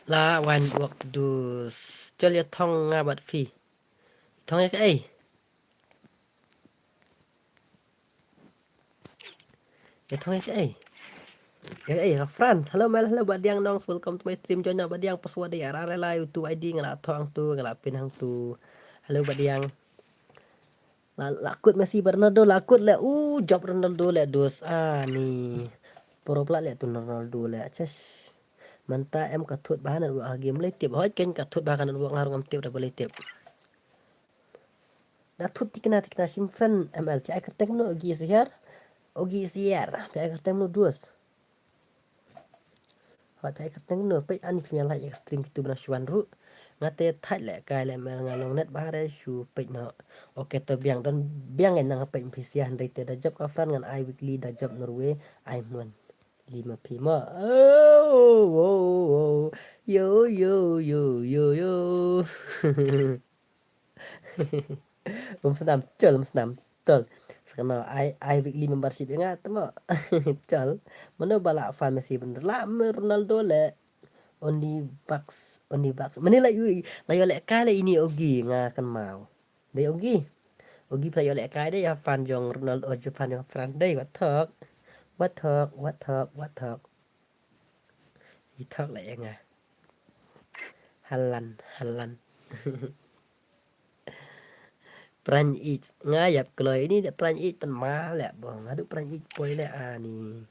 La wan wok dus. Chol ïa thong nga bad phi. Thong ïa kaei? Ïa thong ïa kaei? Ïa kaei? Ïa ka France. Hello Mel, hello Badiang nong. Welcome to my stream. Join na Badiang, password dei ar ar lai lai, utu ID nga la thong tu, nga la pin hang tu. Hello Badiang. La, la kut Messi bad Ronaldo, la kut leh, u, jop Ronaldo leh dus, ani. Poro pla leh tu Ronaldo leh, chesh. Mynta em ka thut ba ha network ha game leh tip, hoi ken ka thut ba ha network nga ruh ngam tip da ba leh tip. Da thut tikna tikna shim friend M L, phi ai kyrteng no Ogi Siar, Ogi Siar, phi ai kyrteng no dus. Hoi phi ai kyrteng no, peit ani phi ïa like ïa ka stream kitu bna shuan ruh. Nga te thait leh kai leh mel nga long net ba re shu peit no. Ok to biang don biang ngan nang peit phi sia hynrei te da jop ka France ngan ai weekly da jop Norway ai mon. Lima phi mo. Oh, oh, oh. Yo, yo, yo, yo, yo. Um snam, chol, um snam, chol. Sekarang ai, ai weekly membership ïa nga tmo. Chol. Mano ba la fan Messi bynrap me Ronaldo leh. Only bucks, only bucks. Mane la ïoh, la ïoh leh kai leh ini Ogi nga kynmaw. Dei Ogi. Ogi pla ïoh leh kai dei ïa fan jong Ronaldo, ïa fan jong France dei, wat thok. Wat thok, wat thok, wat thok. I thok leh ïa nga. Halan, halan. Pran ïeit nga ïap kloi ini da pran ïeit pynma leh bong. Haduh pran ïeit poi leh ani.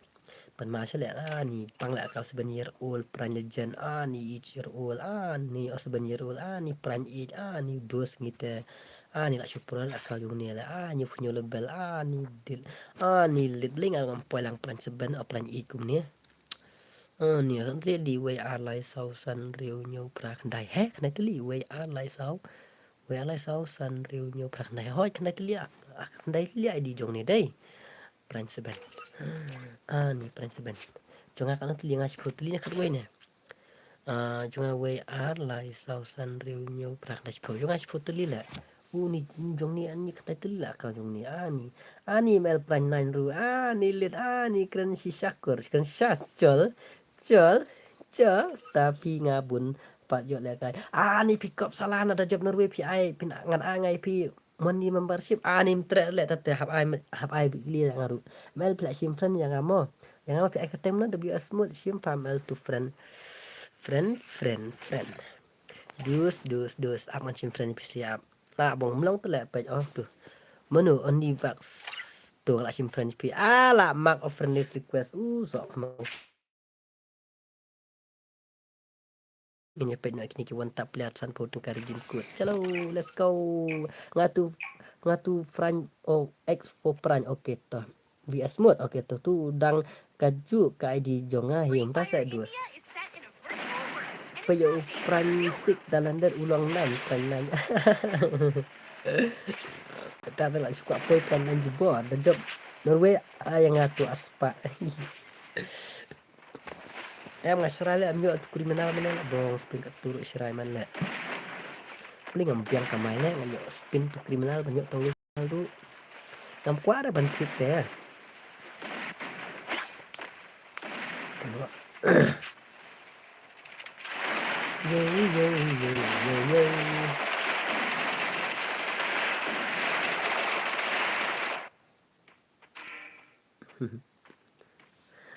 Pynma sha leh ani. Pang leh ka seven year old pran legend ani eight year old ani o seven year old ani pran ïeit ani dos ngite. Ani la super la ka jong ne leh ani khunyo lebel ani dil. Ani lit ling ngam poi lang pran seven o pran ïeit kumne. Ani, khyndai tylli wei ar lai saw san hynriew hynñiew phra khyndai. He, khyndai tylli wei ar lai saw. Wei ar lai saw san hynriew hynñiew phra khyndai. Hooid, khyndai tylli, ah, khyndai tylli ai di jong ni dei. Pran seben. Ani, pran seben. Jong nga khyndai tylli, nga shiphew tylli ne khatwei ne. Ah, jong nga wei ar lai saw san hynriew hynñiew phra khyndai shiphew. Jong nga shiphew tylli leh. U ni jong ni ani khyndai tylli leh ka jong ni ani. Ani mel pran nine ru. Ani lit ani kren shisha kur. Kren shisha chol. Chol. Chol. Tapi nga bun pat ïoh lehkai. Ani phi kop salah na da jop Norway phi ai. Phi na ngan ai ngai phi. Monthly membership, ani mtreh leh tate hap ai, hap ai weekly ïa nga ruh. Mel phi lah shim friend ïa nga mo. Ïa nga mo phi ai kyrteng na W S Mut shim fa mel to friend. Friend, friend, friend. Dus, dus, dus. Ap ngan shim friend phi sli ap. Lah bong mlong te leh peit oh tu. Mano only wax. Tu lah shim friend phi. Ah, lah mark of friend request. Uh, sok mo. Ngin ïa peit noh kine ki one tap player sanphew tyngka redeem code. Chalo, let's go. Nga tu, nga tu Fran, oh, X four Fran. Okay to. V S Mut. Okay to. Tu dang kajuh ka I D jong nga hi mynta sa dus. Peit ïa u Fran six da lander u long nine, Fran nine. Ta ta la shuka poi Fran nine jubor. Da jop Norway, ah, ïa nga tu arspah. Em, nga shrai leh, em ïoh tu criminal mane leh, bong spin katto ruh shrai man leh. Pli ngam biang kamai leh, nga ïoh spin tu criminal, ban ïoh tong criminal ruh. Ngam kwah da ban thied te. Yo, yo, yo, yo, yo.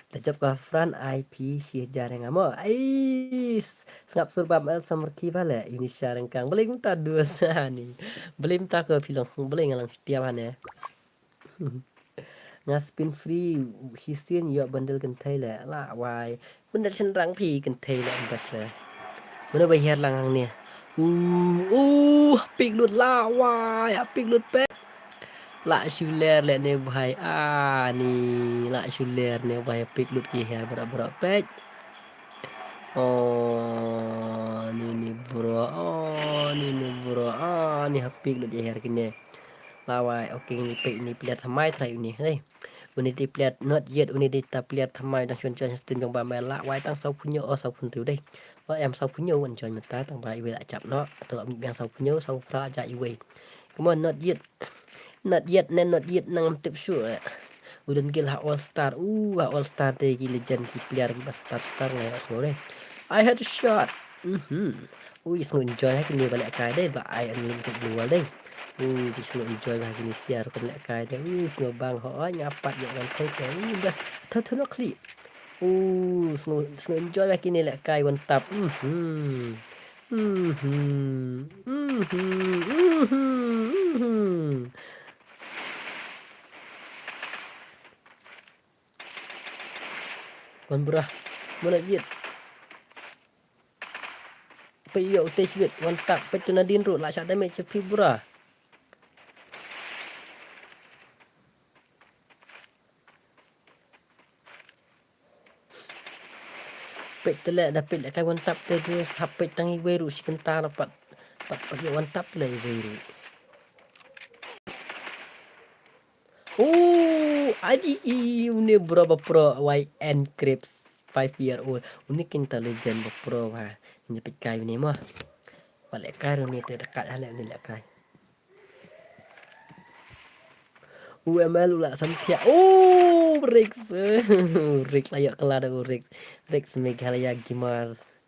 Da jop ka Fran I P shi hajar ïa nga mo. Ais, sngap sur bam el samar ki ba leh. Ini shareng kang. Bling ta dua sani. Bling ta ko phi long. Bling long tiap hane. Nga spin free. Shi sien ïoh bundle kynthei leh. La wai. Bundle shynrang phi kynthei leh bas leh. Mano ba hiar lang hangne. Uh, uh, pik lut la wai. Pik lut pek. La shu ler leh ne bhai, ani, la shu ler ne bhai, pik lut ki her bra bra pek. Oh, ni ni bro, oh, ni ni bro, ah, ni ha pik lut ki her kine. La wai, okay, ni pek ni player thymmai trai uni, hei. Uni dei player not yet, uni dei ta player thymmai dang shun join stream jong ba mai la wai tang saw phew hynñiew, oh, saw phew hynriew dei. Oh, em saw phew hynñiew wan join mynta tang ba iwei la chap noh, to la mi biang saw phew hynñiew, saw phra ja iwei. Come on, not yet. Not yet, ne, not yet, nang am tip shu, eh. U don gil ha All Star, uh, ha All Star te ki legend, ki player, ki ba star, star ngai ha sngewre. I had a shot. Mhm. Ui, sngew enjoy ha kine ba lehkai dei, ba ai ani untuk blue wall dei. Ui, ki sngew enjoy ha kine siar kan lehkai dei. Ui, sngew bang ho, oi, nga pat ïa ngan thei te. Ui, bas, thau thau nok khlieh. Ui, sngew, sngew enjoy ha kine lehkai one tap. Mhm. Mhm. Mhm. Mhm. Mhm. Wan bra. Mano yit. Peit ïa u te shibit, one tap, peit tu nadien ruh, la shah damage sha phi bra. Peit te leh, da peit lehkai one tap te, te hap peit tang iwei ruh shi kynta na pat, pat, pat ïa one tap te leh iwei ruh. Oh, adi, une bro ba pro, Y N Crips, five year old. Une kynta legend ba pro ba. Une peit kai une mo. Ba lehkai une te da kat ha leh une lehkai. U M L u la sam thiah. Oh, Rex. Rex la ïoh kylla da u Rex. Rex Meghalaya Gamers.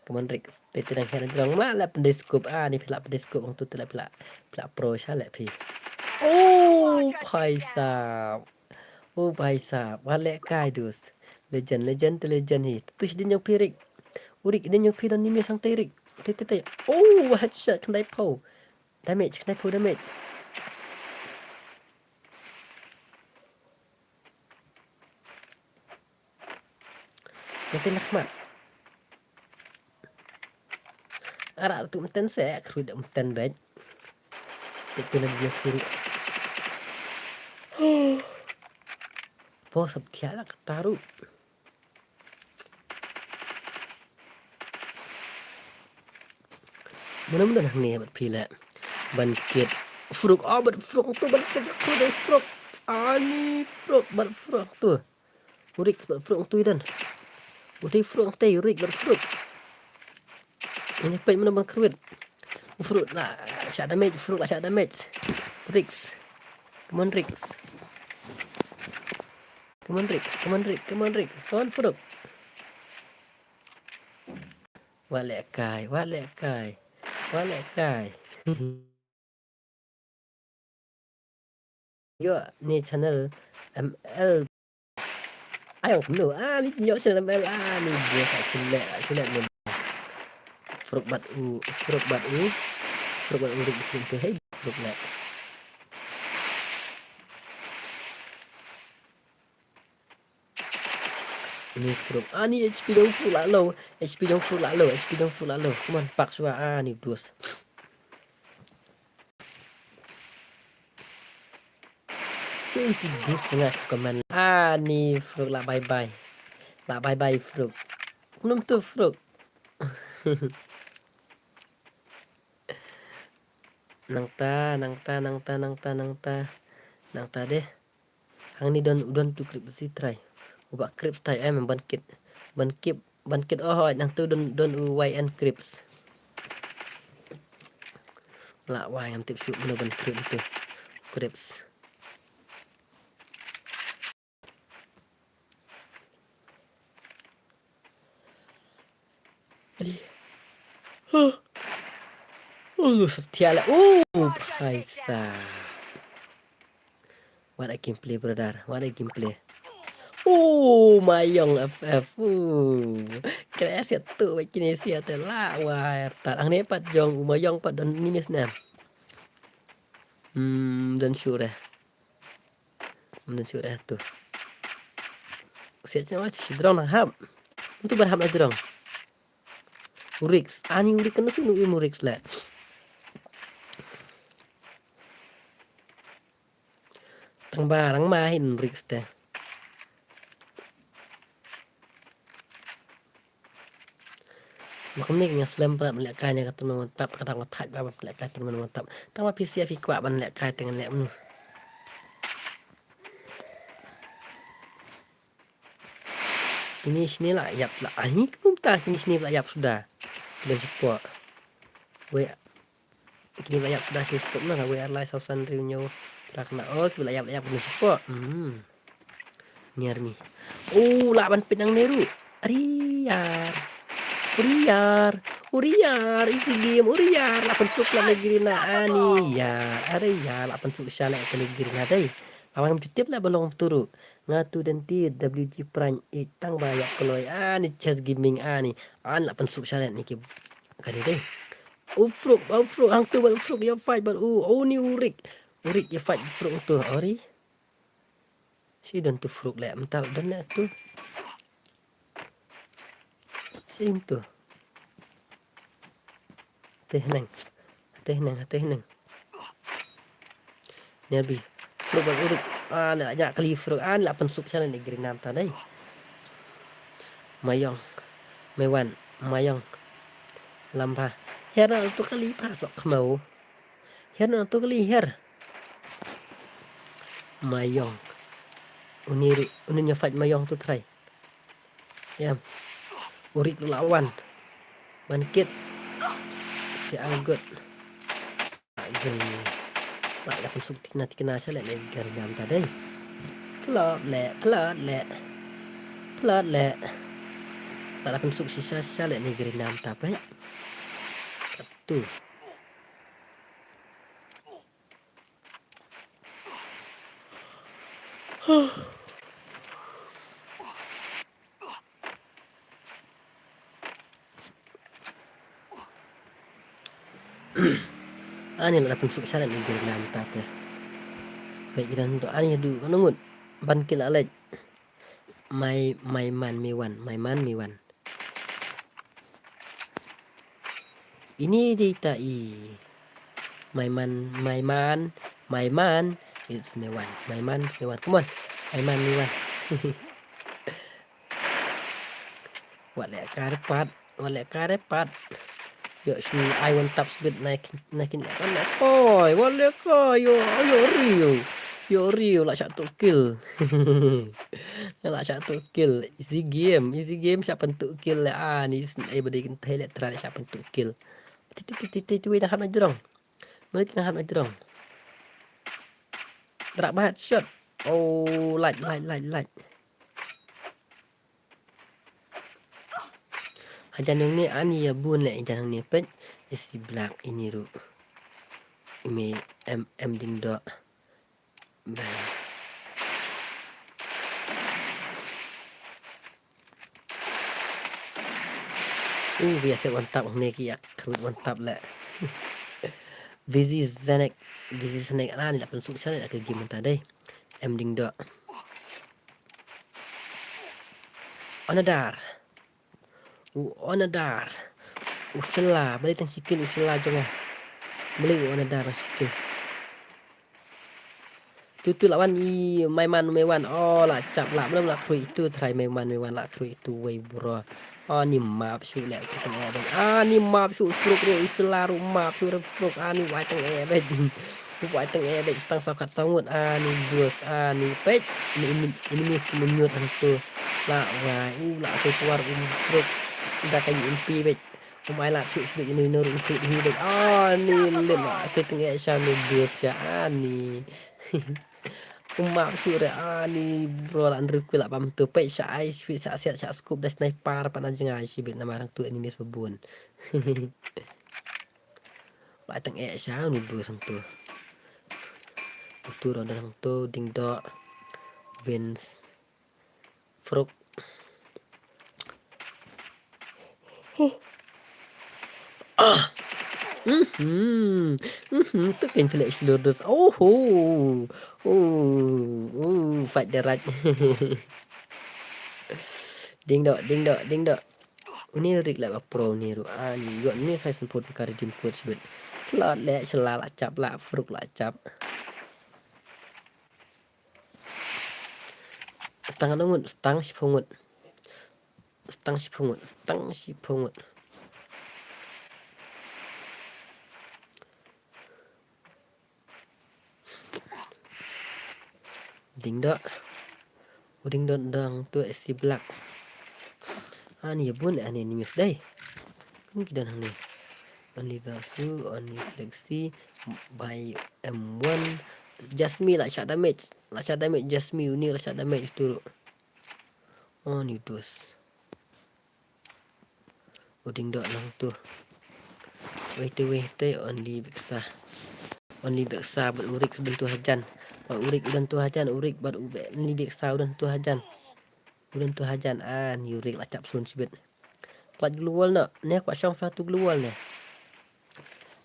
Come on, Rick. Te te dang her jrong ma la pynde scoop. Ah, ni phi la pynde scoop hangtu te la phi la, phi la pro sha leh phi. Oh, bhai sahab. Oh, bhai sahab. Wat lehkai dus. Legend, legend te legend hi. Tu shi din jong phi, Rick. U Rick, din jong phi don ni me sang te, Rick. Te te te. Oh, headshot khyndai phew. Damage, khyndai phew damage. Meten na khmat. Ara tu meten se, kru da meten bej. Itu na dia kiri. Po sab kia la kata ruh. Mano mano hangne bad phi leh. Ban kit. Fruk, ah, bad fruk tu, ban kit tu dei fruk. Ani fruk, bad fruk tu. U Rick bad fruk tu i don. Utei fruk, utei u Rick bad fruk. Ini peit mano ban kyrwit. U fruk la shah damage, fruk la shah damage. Rick. Come on, Rick. Come on, Rick. Come on, Rick. Come on, Rick. Come on, fruk. Wat leh kai, wat leh kai. Wat leh kai. Ïoh ne channel M L. Ai ong kumno, ah, ni ïoh channel M L, ah, ni dia ka chile, chile ni. Fruk bad u, fruk bad u. Fruk bad u dik dik tu, hei, fruk leh. Ni fruk. Ah, ni H P jong fruk la low. H P jong fruk la low. H P jong fruk la low. Come on, pak shuwa. Ah, ni dus. Siti dus tengah comment. Ah, ni fruk la bye bye. La bye bye fruk. Kumno tu fruk. Nangta, nangta, nangta, nangta, nangta. Nangta deh. Hangne don, don tu Crips si trai. U Bah Crips tai em ban kit. Ban kit, ban kit, oh, hoi, nangtu don, don u Y N Crips. La wai ngam tip shuh mano ban kit tu. Crips. Adi. Huh. Oh, satia la. Oh, bhai sahab. What a gameplay, brother. What a gameplay. Oh, Mayong F F. Oh. Kena siat tu, baik kini siat tu la. Wah, ertat. Ang ni pat jong, u Mayong pat don nimis na. Hmm, don sure. Don sure tu. Siat sini wah, si drong nang hap. Itu ban hap na drong. U Rick. Ani u Rick kena sini u Rick le. Tang ba rang ma hin Rick te. Makum ni nga slem prat melihat kai ni kata mantap, kata mantap ba melihat kai tu mantap. Tang ba P C F ikwa ban melihat kai tengah lihat menu. Kini sini la ïap la. Ani kumta kini sini la ïap suda. Kini support. Wei. Kini la ïap suda kini support na. Wei arlai sausan riu nyau. Trak na. Oh, kini la ïap la ïap kini support. Hmm. Near me. Oh, la ban pit nang neru. Ariar. Uriar. Uriar. Isi game. Uriar. La pensuk la negeri na ani. Ya. Ariar. La pensuk shalai ke negeri na dai. Lawan tip la belong turu. Nga tu denti W G Prime eight tang ba ïa kloi ani Chess Gaming ani an la pynsuk shalet ni ki kani dei. U Fruk, u Fruk hang tu bad u Fruk ïa fight bad u, u ni u Rick. U Rick ïa fight u Fruk tu ori. Si don tu Fruk le mental don le tu. Sim tu. Teh neng. Teh neng, teh neng. Nerbi. Fruk bad u Rick. Ah, la ja kali Fruk. Ah, la pynsuk shalai ni grinam ta dei. Mayong. Mewan. Mayong. Lamba. Her na tu kali pa sok kemau. Her na tu kali her. Mayong. Uni ri, uni nya fight Mayong tu trai. Ya. U Rick la wan. Ban kit. Si agut. Agut. Ba la pynsuk tikna tikna shalai ni grinam ta dei. Plot le, plot le. Plot le. Ba la pynsuk shisha shalai ni grinam ta pai. Tu. Ani la pynsuk shalai ni grinam ta te. Peit grinam tu ani du ka nungut. Ban kila lek. Mai, mai man, mai wan, mai man, mai wan. Ini dei ta i. My man, my man, my man. It's my one. My man, it's my one. Come on. My man, my one. Wat leh kare pat. Wat leh kare pat. Ïoh shu ai one tap sbit na kin, na kin, na kin. Oi, wale ko, ïoh, ïoh riu. Ïoh riu, lah shah tu kill. Lah shah tu kill. Easy game, easy game, shah pyntu kill le. Ah, ni sn-, eh, ba dei kynthei le trai shah pyntu kill. Ti, ti, ti, ti, ti, ti, wei dang hap na jrong. Mali ti dang hap na jrong. Drap ba headshot. Oh, light, light, light, light. Hajan hangne ani ïa bun le, hajan hangne peit. Isi black ini ruh. Imi em, em ding doh. Bang. Uh, biasa one tap hangne ki ïa khrut one tap le. Busy Zenek, Busy Zenek ani la pynsuk sha le ka game mynta dei. Em ding doh. Another. U Onadar. U Shella, balei tang shi kill u Shella jong nga. Balei u Onadar tang shi kill. Tu tu la wan i Maiman Maiwan. Oh, la chap la, balei la khrui itu trai Maiman Maiwan la khrui itu wei bro. Ani map shu le tang eh bek. Ani map shu Fruk ru u Shella ru map shu ru Fruk ani wai tang eh bek. Wai tang eh bek stang saw khat saw ngut ani bus ani peit. Ini ini ini mis kumut hangtu. La wai u la tu suar um Fruk. Da ka U M P bek. Um ai la shu shu ini nur um shu hi bek. Ani lim la se tang eh sha ni bus sha ani. Um map shu re ani bro la nruk la bam tu peit sha ai shu sha siat sha scoop da sniper pa na jngai shi bek namar hangtu ini mis babun. Ba tang eh sha nu du sang tu. Tu ro dang tu ding do. Bins. Fruk. Ah. Mhm. Mhm. Tu kan kena islur dus. Oh. Oh. Oh. Fight the right. Ding do, ding do, ding do. Uni rik la ba pro ni ru. Ah, ni yo ni sai sempur ka redeem code sibit. Slot le sela la chap la Fruk la chap. Stang ngut, stang shiphew ngut. Stang shiphew ngut, stang shiphew ngut. Ding do. U ding do dang tu S C Black. Ani ya bun ani ni mis dai. Kum ki don hangne. Only Vasu, only Flexi, by M one. Jasmine la shah damage. La shah damage Jasmine, uni la shah damage tu. Ani dus. U ding do nang tu. Wei te wei te only beksa. Only beksa bad urik udan tu hajan. Bad urik udan tu hajan, urik bad u be-, only beksa udan tu hajan. Udan tu hajan ani urik la chap sun sibit. Plat global no. Ne kwa shong fa tu global ne.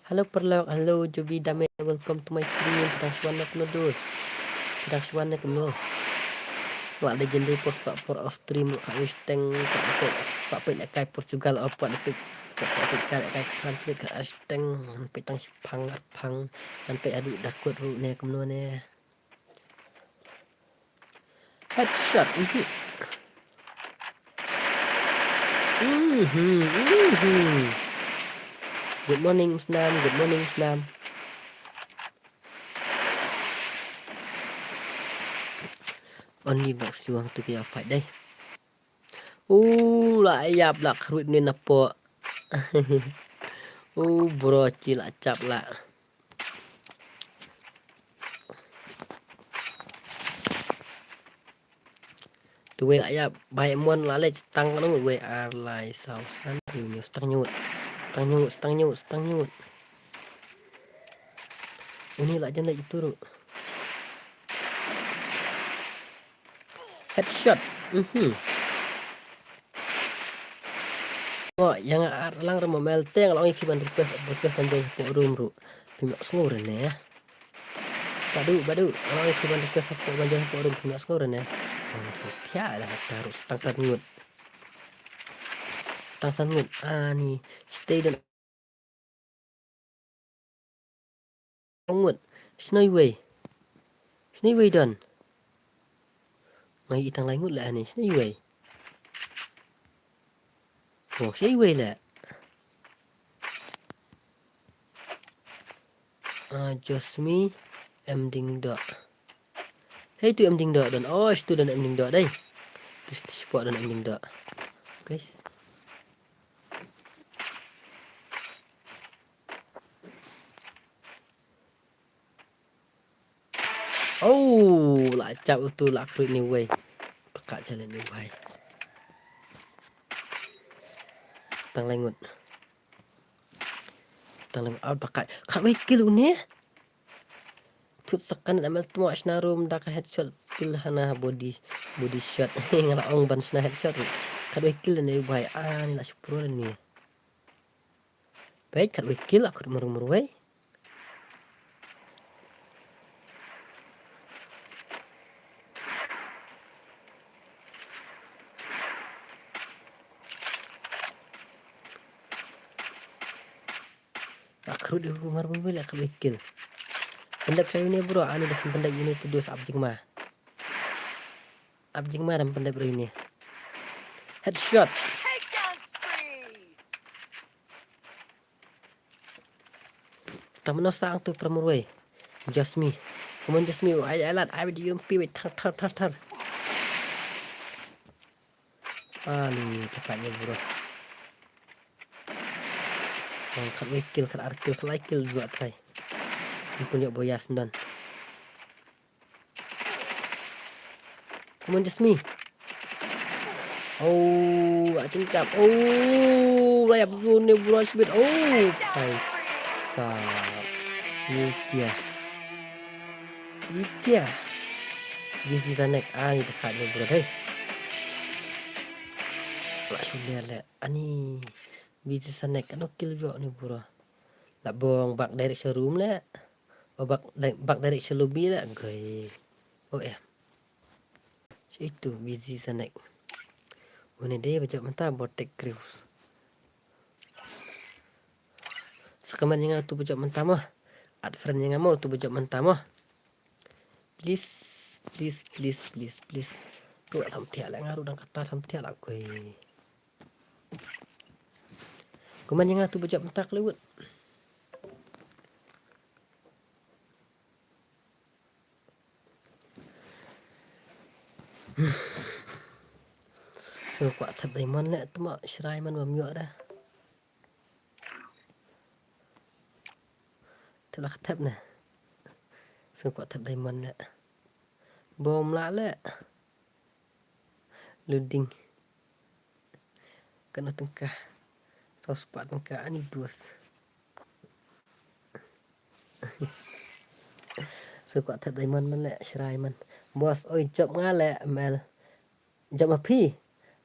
Hello Perlok, hello Joby Dame, welcome to my stream. Pdang shwan na kumno dus. Pdang shwan na kumno. Wa legendary por sa por of stream ka wis teng ka pek ka pek na kai Portugal of ka pek ka pek ka kai France ka wis teng pek tang shipang arpang kan pek adu dakut ru ne kumno ne. Headshot, mhm. Mhm, mhm. Good morning, Snam. Good morning, Snam. Only Max Yuang tu kaya fight dai. Uh, la yap la khrut ni napo. Uh, bro, chi la chap la. Tu wei la ïa bai mon la leh stang ngut wei ar lai saw san riu niu stang nyut. Stang nyut, stang nyut, stang nyut. Uni la jan leh itu ru. Headshot. Mhm. Mo, ïa nga ar lang remo mel teng long ïa ki ban request, request ban join hapoh room ru. Phi mo sngur ne. Badu, badu, long ïa ki ban request hapoh ban join hapoh room phi mo sngur ne. Bang sa pia dah taruh stang san ngut. Stang san ngut. Ani, stay dan ngut. Shnoi wei. Shnoi wei don. Ngai itang lai ngut la ani. Shnoi wei. Oh, shnoi wei la. Ah, Josmi M Ding Doh. Hei, tu M Ding Doh don. Oh, stu don M Ding Doh dei. Tu, tu spot don M Ding Doh. Guys. Oh, la chap utu la khrut ni wei. Paka chale ni wei. Tang lengut. Tang lengut. Au paka. Khat wei kill une. Tut sakan amel tmo shna room da ka headshot kill hana body, body shot. Nga la ong ban shna headshot. Khat wei kill ne wei. Ah, ni la shupro ni. Peit, khat wei kill, la khrut marwei marwei. La khrut marwei marwei, la khat wei kill. Pyndep sa ïa une bro, ani da pyndep ïa une tu dos ap jingma. Ap jingma da pyndep ïa une. Headshot. Tang mano sa ang tu pramurwei. Jasmine. Come on, Jasmine. Ai, ai, lad. Ai, video MP, wait. Thar, thar, thar, thar. Ani, tepat ïa bro. Oh, khat wei kill, khat ar kill, khat lai kill juga try. Ampun ïa boyas ndan. Come on, Jasmine. Oh, ating cap. Oh, layap zone ni bro, shibit. Oh, paisa. Ni kia. Ni kia. Busy Zanek. Ah, ni dekat ni bro, hey. Lah sudah le. Ani. Busy Zanek. Ano kill juga ni bro. Lah bong back direction room le. Oh, back, back direction lobby le. Gai. Oh, eh. Shi itu, Busy Zanek. Une dei ba jop mynta Botek Crews. Sa comment ïa nga utu ba jop mynta mo. Add friend ïa nga mo utu ba jop mynta mo. Please, please, please, please, please. Tu lah samthiah lah nga ruh dang kata samthiah lah koi. Comment ïa nga utu ba jop mynta Hollywood. Sngewkwah thep diamond leh, tma shrai man bam ïoh dah. Thep lah ka thep ne. Sngewkwah thep diamond leh. Bom lah leh. Loading. Kano tyngka? Saw spah tyngka, ani dos. Sngewkwah thep diamond man leh, shrai man. Boss, oi, jop nga leh, mel. Jop ma phi.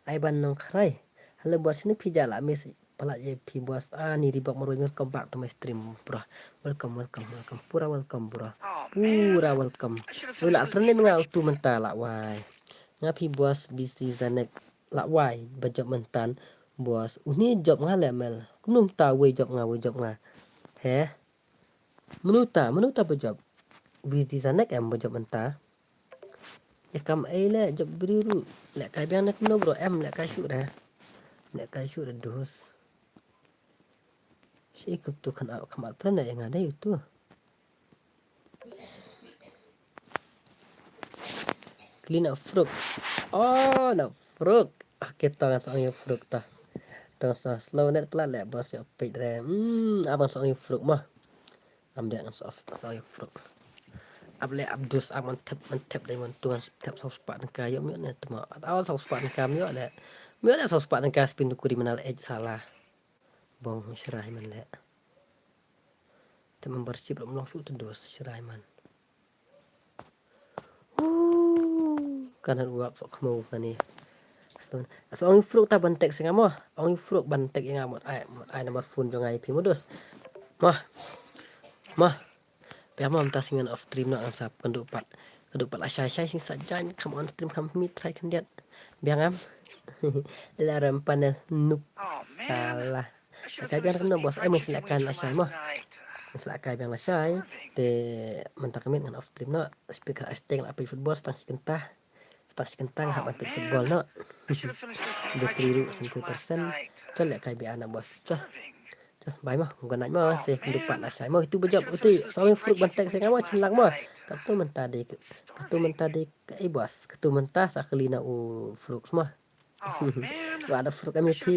Ai ban nong khrai. Hello, boss, shini phi ja la miss. Palat ïa phi boss. Ani Reebok Marwei, welcome back to my stream, bro. Welcome, welcome, welcome. Pura welcome, bro. Pura welcome. Wei la friend leh nga utu mynta la wai. Nga phi boss, Busy Zanek la wai ba jop myntan boss. Uni jop nga leh mel. Kumno mynta wei jop nga, wei jop nga. He? Mano ta, mano ta ba jop? Busy Zanek em ba jop mynta. Ïa kam ei leh jop bri ruh. Leh kai biang na kumno bro em leh kai shuh dah. Leh kai shuh dah dos. Shi kup tu kan au kamat pran ïa nga dei tu. Clean up frog. Oh, na frog. Okay, tang sa ong ïa frog ta. Tang sa slow net plat leh boss ïa peit re. Hmm, abang sa ong ïa frog mah. Am deh ngan sa off, sa off frog. Ap leh ap dus ap man thep, man thep dei man tu ngan thep saw spah tyngka ïoh miot ne tma. At aw saw spah tyngka miot leh. Miot leh saw spah tyngka spin tu kuri menal ej sala. Bong shrai man leh. Te membership ram long shu tu dos shrai man. Kan hat wak sok khmo kani. Stone. As ong fruk ta ban tek singa mo. Ong fruk ban tek inga mo. Ai, mo ai number phone jong ai phi mo dos. Mo. Mo. Biang mo mynta sngen off stream noh ngan sa kynduh pat. Kynduh pat la shai shai sing sa jan kham on stream kham mi try khyndiat. Biang am. La ram panel noob. Salah. Kai biang kumno boss ai mun sila kan la shai mo. Sila kai biang la shai. Te mynta ka miet ngan off stream noh. Speaker ai steng la peit football stang shi kynta. Stang shi kynta hap ban peit football noh. Battery ruh sanphew percent. Chal leh kai biang na boss. Chal. Bye mo, good night mo, se kynduh pat lashai mo, itu ba jop, uti, sa ïa u Fruk ban text ïa nga mo, Chan Lang mo. Katu mynta dei, katu mynta dei kaei boss, katu mynta sa kylli na u Fruk mo. Wa da Fruk em ïa phi,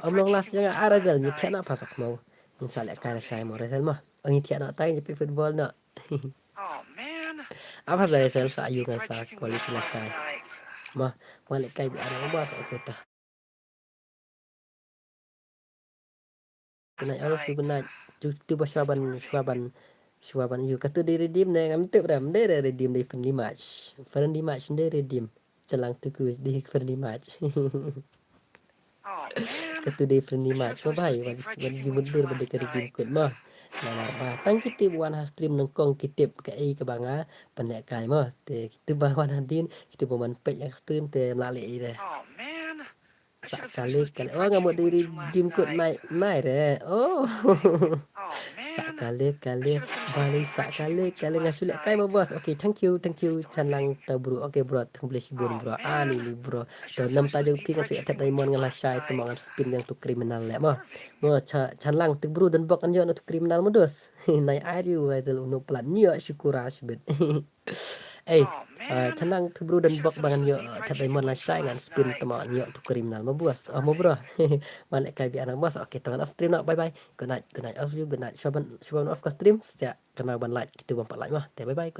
ym long last ïa nga, ah Razel, ngi thiah noh pha sok mo. Ngin sa lehkai lashai mo, Razel mo. Ngi thiah noh tang, ngi peit football noh. Ah pha Razel, sa ïa u ngan sa quality lashai. Mo, wan lehkai biang mo boss, okay ta. Good night, all of you, good night. Tu, tu ba shuwa ban, shuwa ban, shuwa ban ïa u. Katu dei redeem ne, ngam tip re, ym dei re redeem, dei friendly match. Friendly match, ym dei redeem. Chan Lang, tu ku dei friendly match. Katu dei friendly match mo bhai, wan, wan ïa u mutdur ba dei ka redeem code mo. Namar ba tang ki tip wan ha stream nyngkong ki tip kaei kaba nga pynlehkai mo. Te ki tip ba wan hadien, ki tip ba wan peit ïa ka stream te ym lah leh ei re. Sa kale kale. Oh, nga mut dei redeem code nai, nai re. Oh. Sa kale kale. Bali sa kale kale, nga shu lehkai mo boss. Okay, thank you, thank you Chan Lang ta bro. Okay bro, thank you bro. Ani ni bro. To namta jong phi ngan shu thep diamond ngan lashai, to mo ngan spin ïa utu criminal leh mo. Mo Cha, Chan Lang, tu bro don bok ngan ïoh na utu criminal mo dos. Nai ai riu ai tel unu plat ïoh shukura shibit. Ei, ah, Chan Lang, tu bro don bok ba ngan ïoh, ah, thep diamond lashai ngan spin, to mo ngan ïoh utu criminal mo boss. Oh mo bro. Wan lehkai biang mo boss. Okay, to ngan off stream noh. Bye bye. Good night, good night of you, good night. Shuwa ban, shuwa ban off ka stream, stia kynmaw ban like, kitu bym pat like mo. Te bye bye.